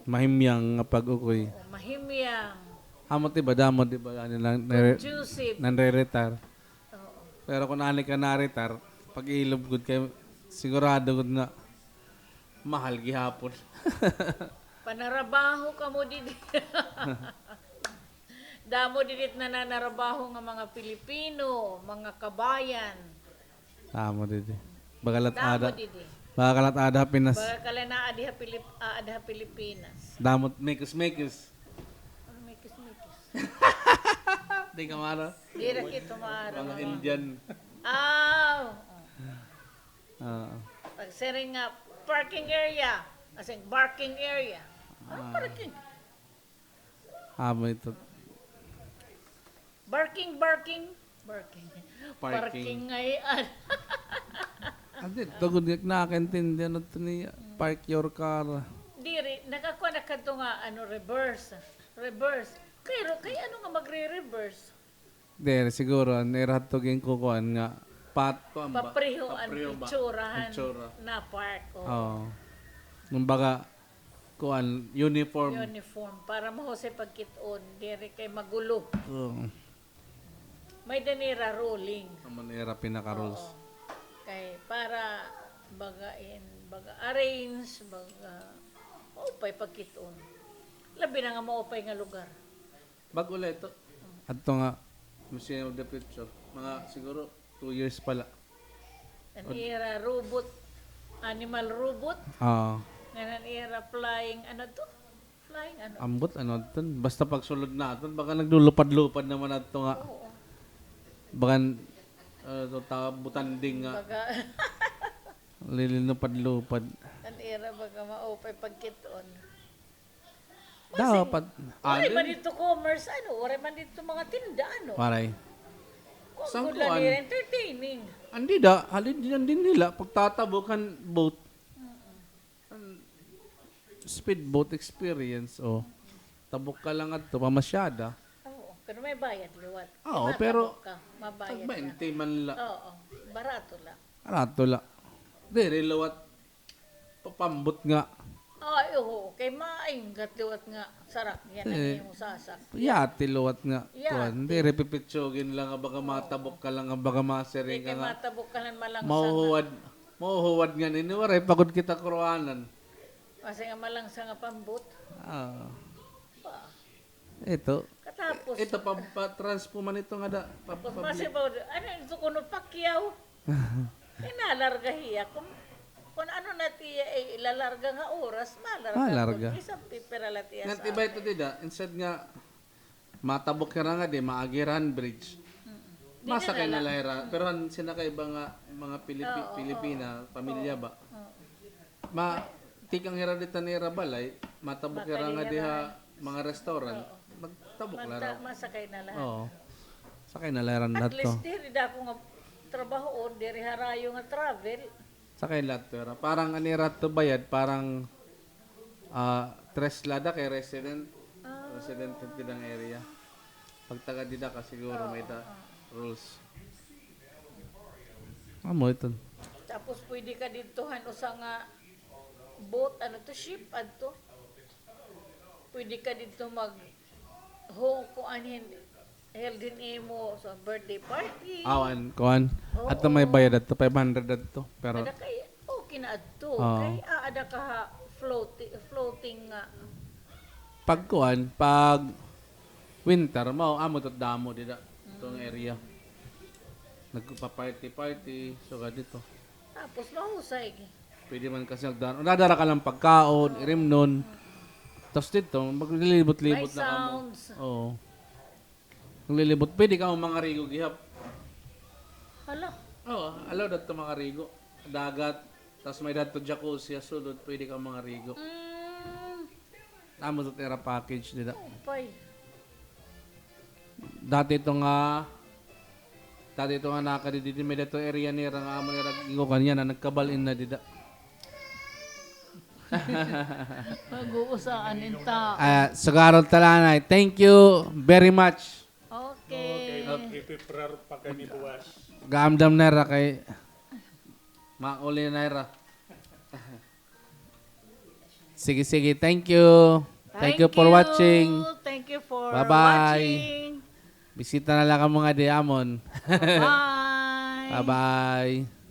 Mahimyang nga pag-ukoy. Oo, mahimyang. Amo ti ba, damo di ba, ano lang, conducive. Nanre-retire. Oo. Pero kon ani ka na-retire, pag-ilob gud kay sigurado gud na mahal gihapon. Panarabaho kamo didi. Damo didi nananarabaho nga mga Pilipino, mga kabayan. Damo didi. Baga la it aada. Damo didi. Baga la it aada ha Pinas. Baga la it aada ha Pilip-, aada ha Pilipinas. Damo it mekos-mekos. Ano mekos-mekos? Di ka maaro. Diri kita maaro. Mga Indian. Aw. Oo. Pag siring nga parking area, as in barking area. Ano parking? Amo ito. Barking, barking, barking. Parking. Parking ngay-an. Adi, tugod nga nakaintindi, ano ito niya? Park your car. Diri, nakakuha na kadto nga, ano, reverse. Reverse. Pero, kay ano nga magre-reverse? Diri, siguro, an ira hadto ginkukuan nga pat-, kuan ba? Papreho an itsura han na-park, oo. Oo. Kumbaga, kuan, uniform. Uniform, para mahusay pagkit-on, diri kay magulo. Oo. May-ada nira ruling. Amo nira pinaka-rules. Oo. Kay para baga in, baga arrange, baga maupay pagkit-on. Labi na nga maupay nga lugar. Bag-o la ito. Adto nga Museum of the Future. Mga siguro two years pa la. An ira robot, animal robot. Oo. Ngan an ira flying, ano to? Flying ano? Ambot, ano adton? Basta pagsulod naton, baga naglulupad-lupad naman adto nga. Oo. Baga, ah, to, ta-, butanding nga. Baga. Lilinupad-lupad. An ira baga maupay pagkit-on. Dapat. Waray man didto commerce, ano, waray man didto mga tinda, ano. Waray. Kuan, entertaining. An dida, halin dinhi nila, pagtatabok han boat. Mm-mm. An speedboat experience, o. Tabok ka lang adto, pamasyada. Oo, pero may bayad liwat. Oo, pero matabok ka, mabayad ka. Tag baynte man la. Oo, barato la. Barato la. Diri liwat. Papambot nga. Ay, oo. Kay mainggat liwat nga sarakyan an imo sasak. Yate liwat nga kuan. Diri pipitsugin la nga baga matabok ka la nga baga masiring ka nga. Matabok ka la, malangsa nga. Mahuhuwad, mahuhuwad nga nini, waray pa gud kita kuruanan. Kasi nga malangsa nga pambot. Ah. Ito. Katapos ito, pa, pa-transpo man ito nga da, pa, tapos pa, masibaw, ano ito kuno, pakyaw? Inalarga hiya. Kung, kung ano na tiya, eh, ilalarga nga oras, malarga. Malarga. Bisan pipira la tiya sa atin. Ngan iba ito, dida, instead nga matabok hira nga di, maagi hira han bridge. Mm-mm. Masakay na la hira. Pero han sinakay ba nga mga Pilipi-, Pilipina, pamilya ba? Oo. Ma-, tikang hira dida han ira balay, matabok hira nga diha mga restaurant, magtabok la hira. Masakay na la hira. Oo. Sakay na la hira. At least diri dako nga trabaho o diri harayo nga travel. Sakay la hira. Parang an ira to bayad, parang, ah, tres la hira kay resident. Ah. Resident dida nga area. Pag taga dida ka siguro may-ada rules. Amo iton. Tapos pwede ka didto han usa nga boat, ano to, ship, adto. Pwede ka didto mag-, ho, kuan hin, held hin imo sa birthday party. Aw, an kuan. Oo. Adto may bayad adto, five hundred adto. Pero ada kay, okay na adto. Oo. Kay, ah, ada ka ha, floati-, floating nga. Pag kuan, pag winter, mao, amo to damo dida. Itong area. Nagpa-party-party, sugad dito. Tapos mahusay. Pwede man kasi nagdaan. Nadara ka lang pagkaon, irimnon. Tapos dito, maglilibot-libot na kamo. May sounds. Oo. Maglilibot. Pwede ka mangarigo gihap. Hala. Oo, allowed adto mangarigo. Dagat. Tapos may-ada adto jacuzzi ha sulod. Pwede ka mangarigo. Mm. Amo sa ira package dida. Upay. Dati ito nga, dati ito nga nakadidi, may-ada ito area nira nga amo nira ginkukuan niya na nagkabal-in na dida. Mag-uusaan in tao. Ah, sugaron ta la anay. Thank you very much. Okay. Okay, prepare pa kami buwas. Gaamdam na ra kay mauli na ra. Sige, sige. Thank you. Thank you for watching. Thank you for watching. Bye-bye. Bisita na la kamo ngadi ha amon. Bye-bye. Bye-bye.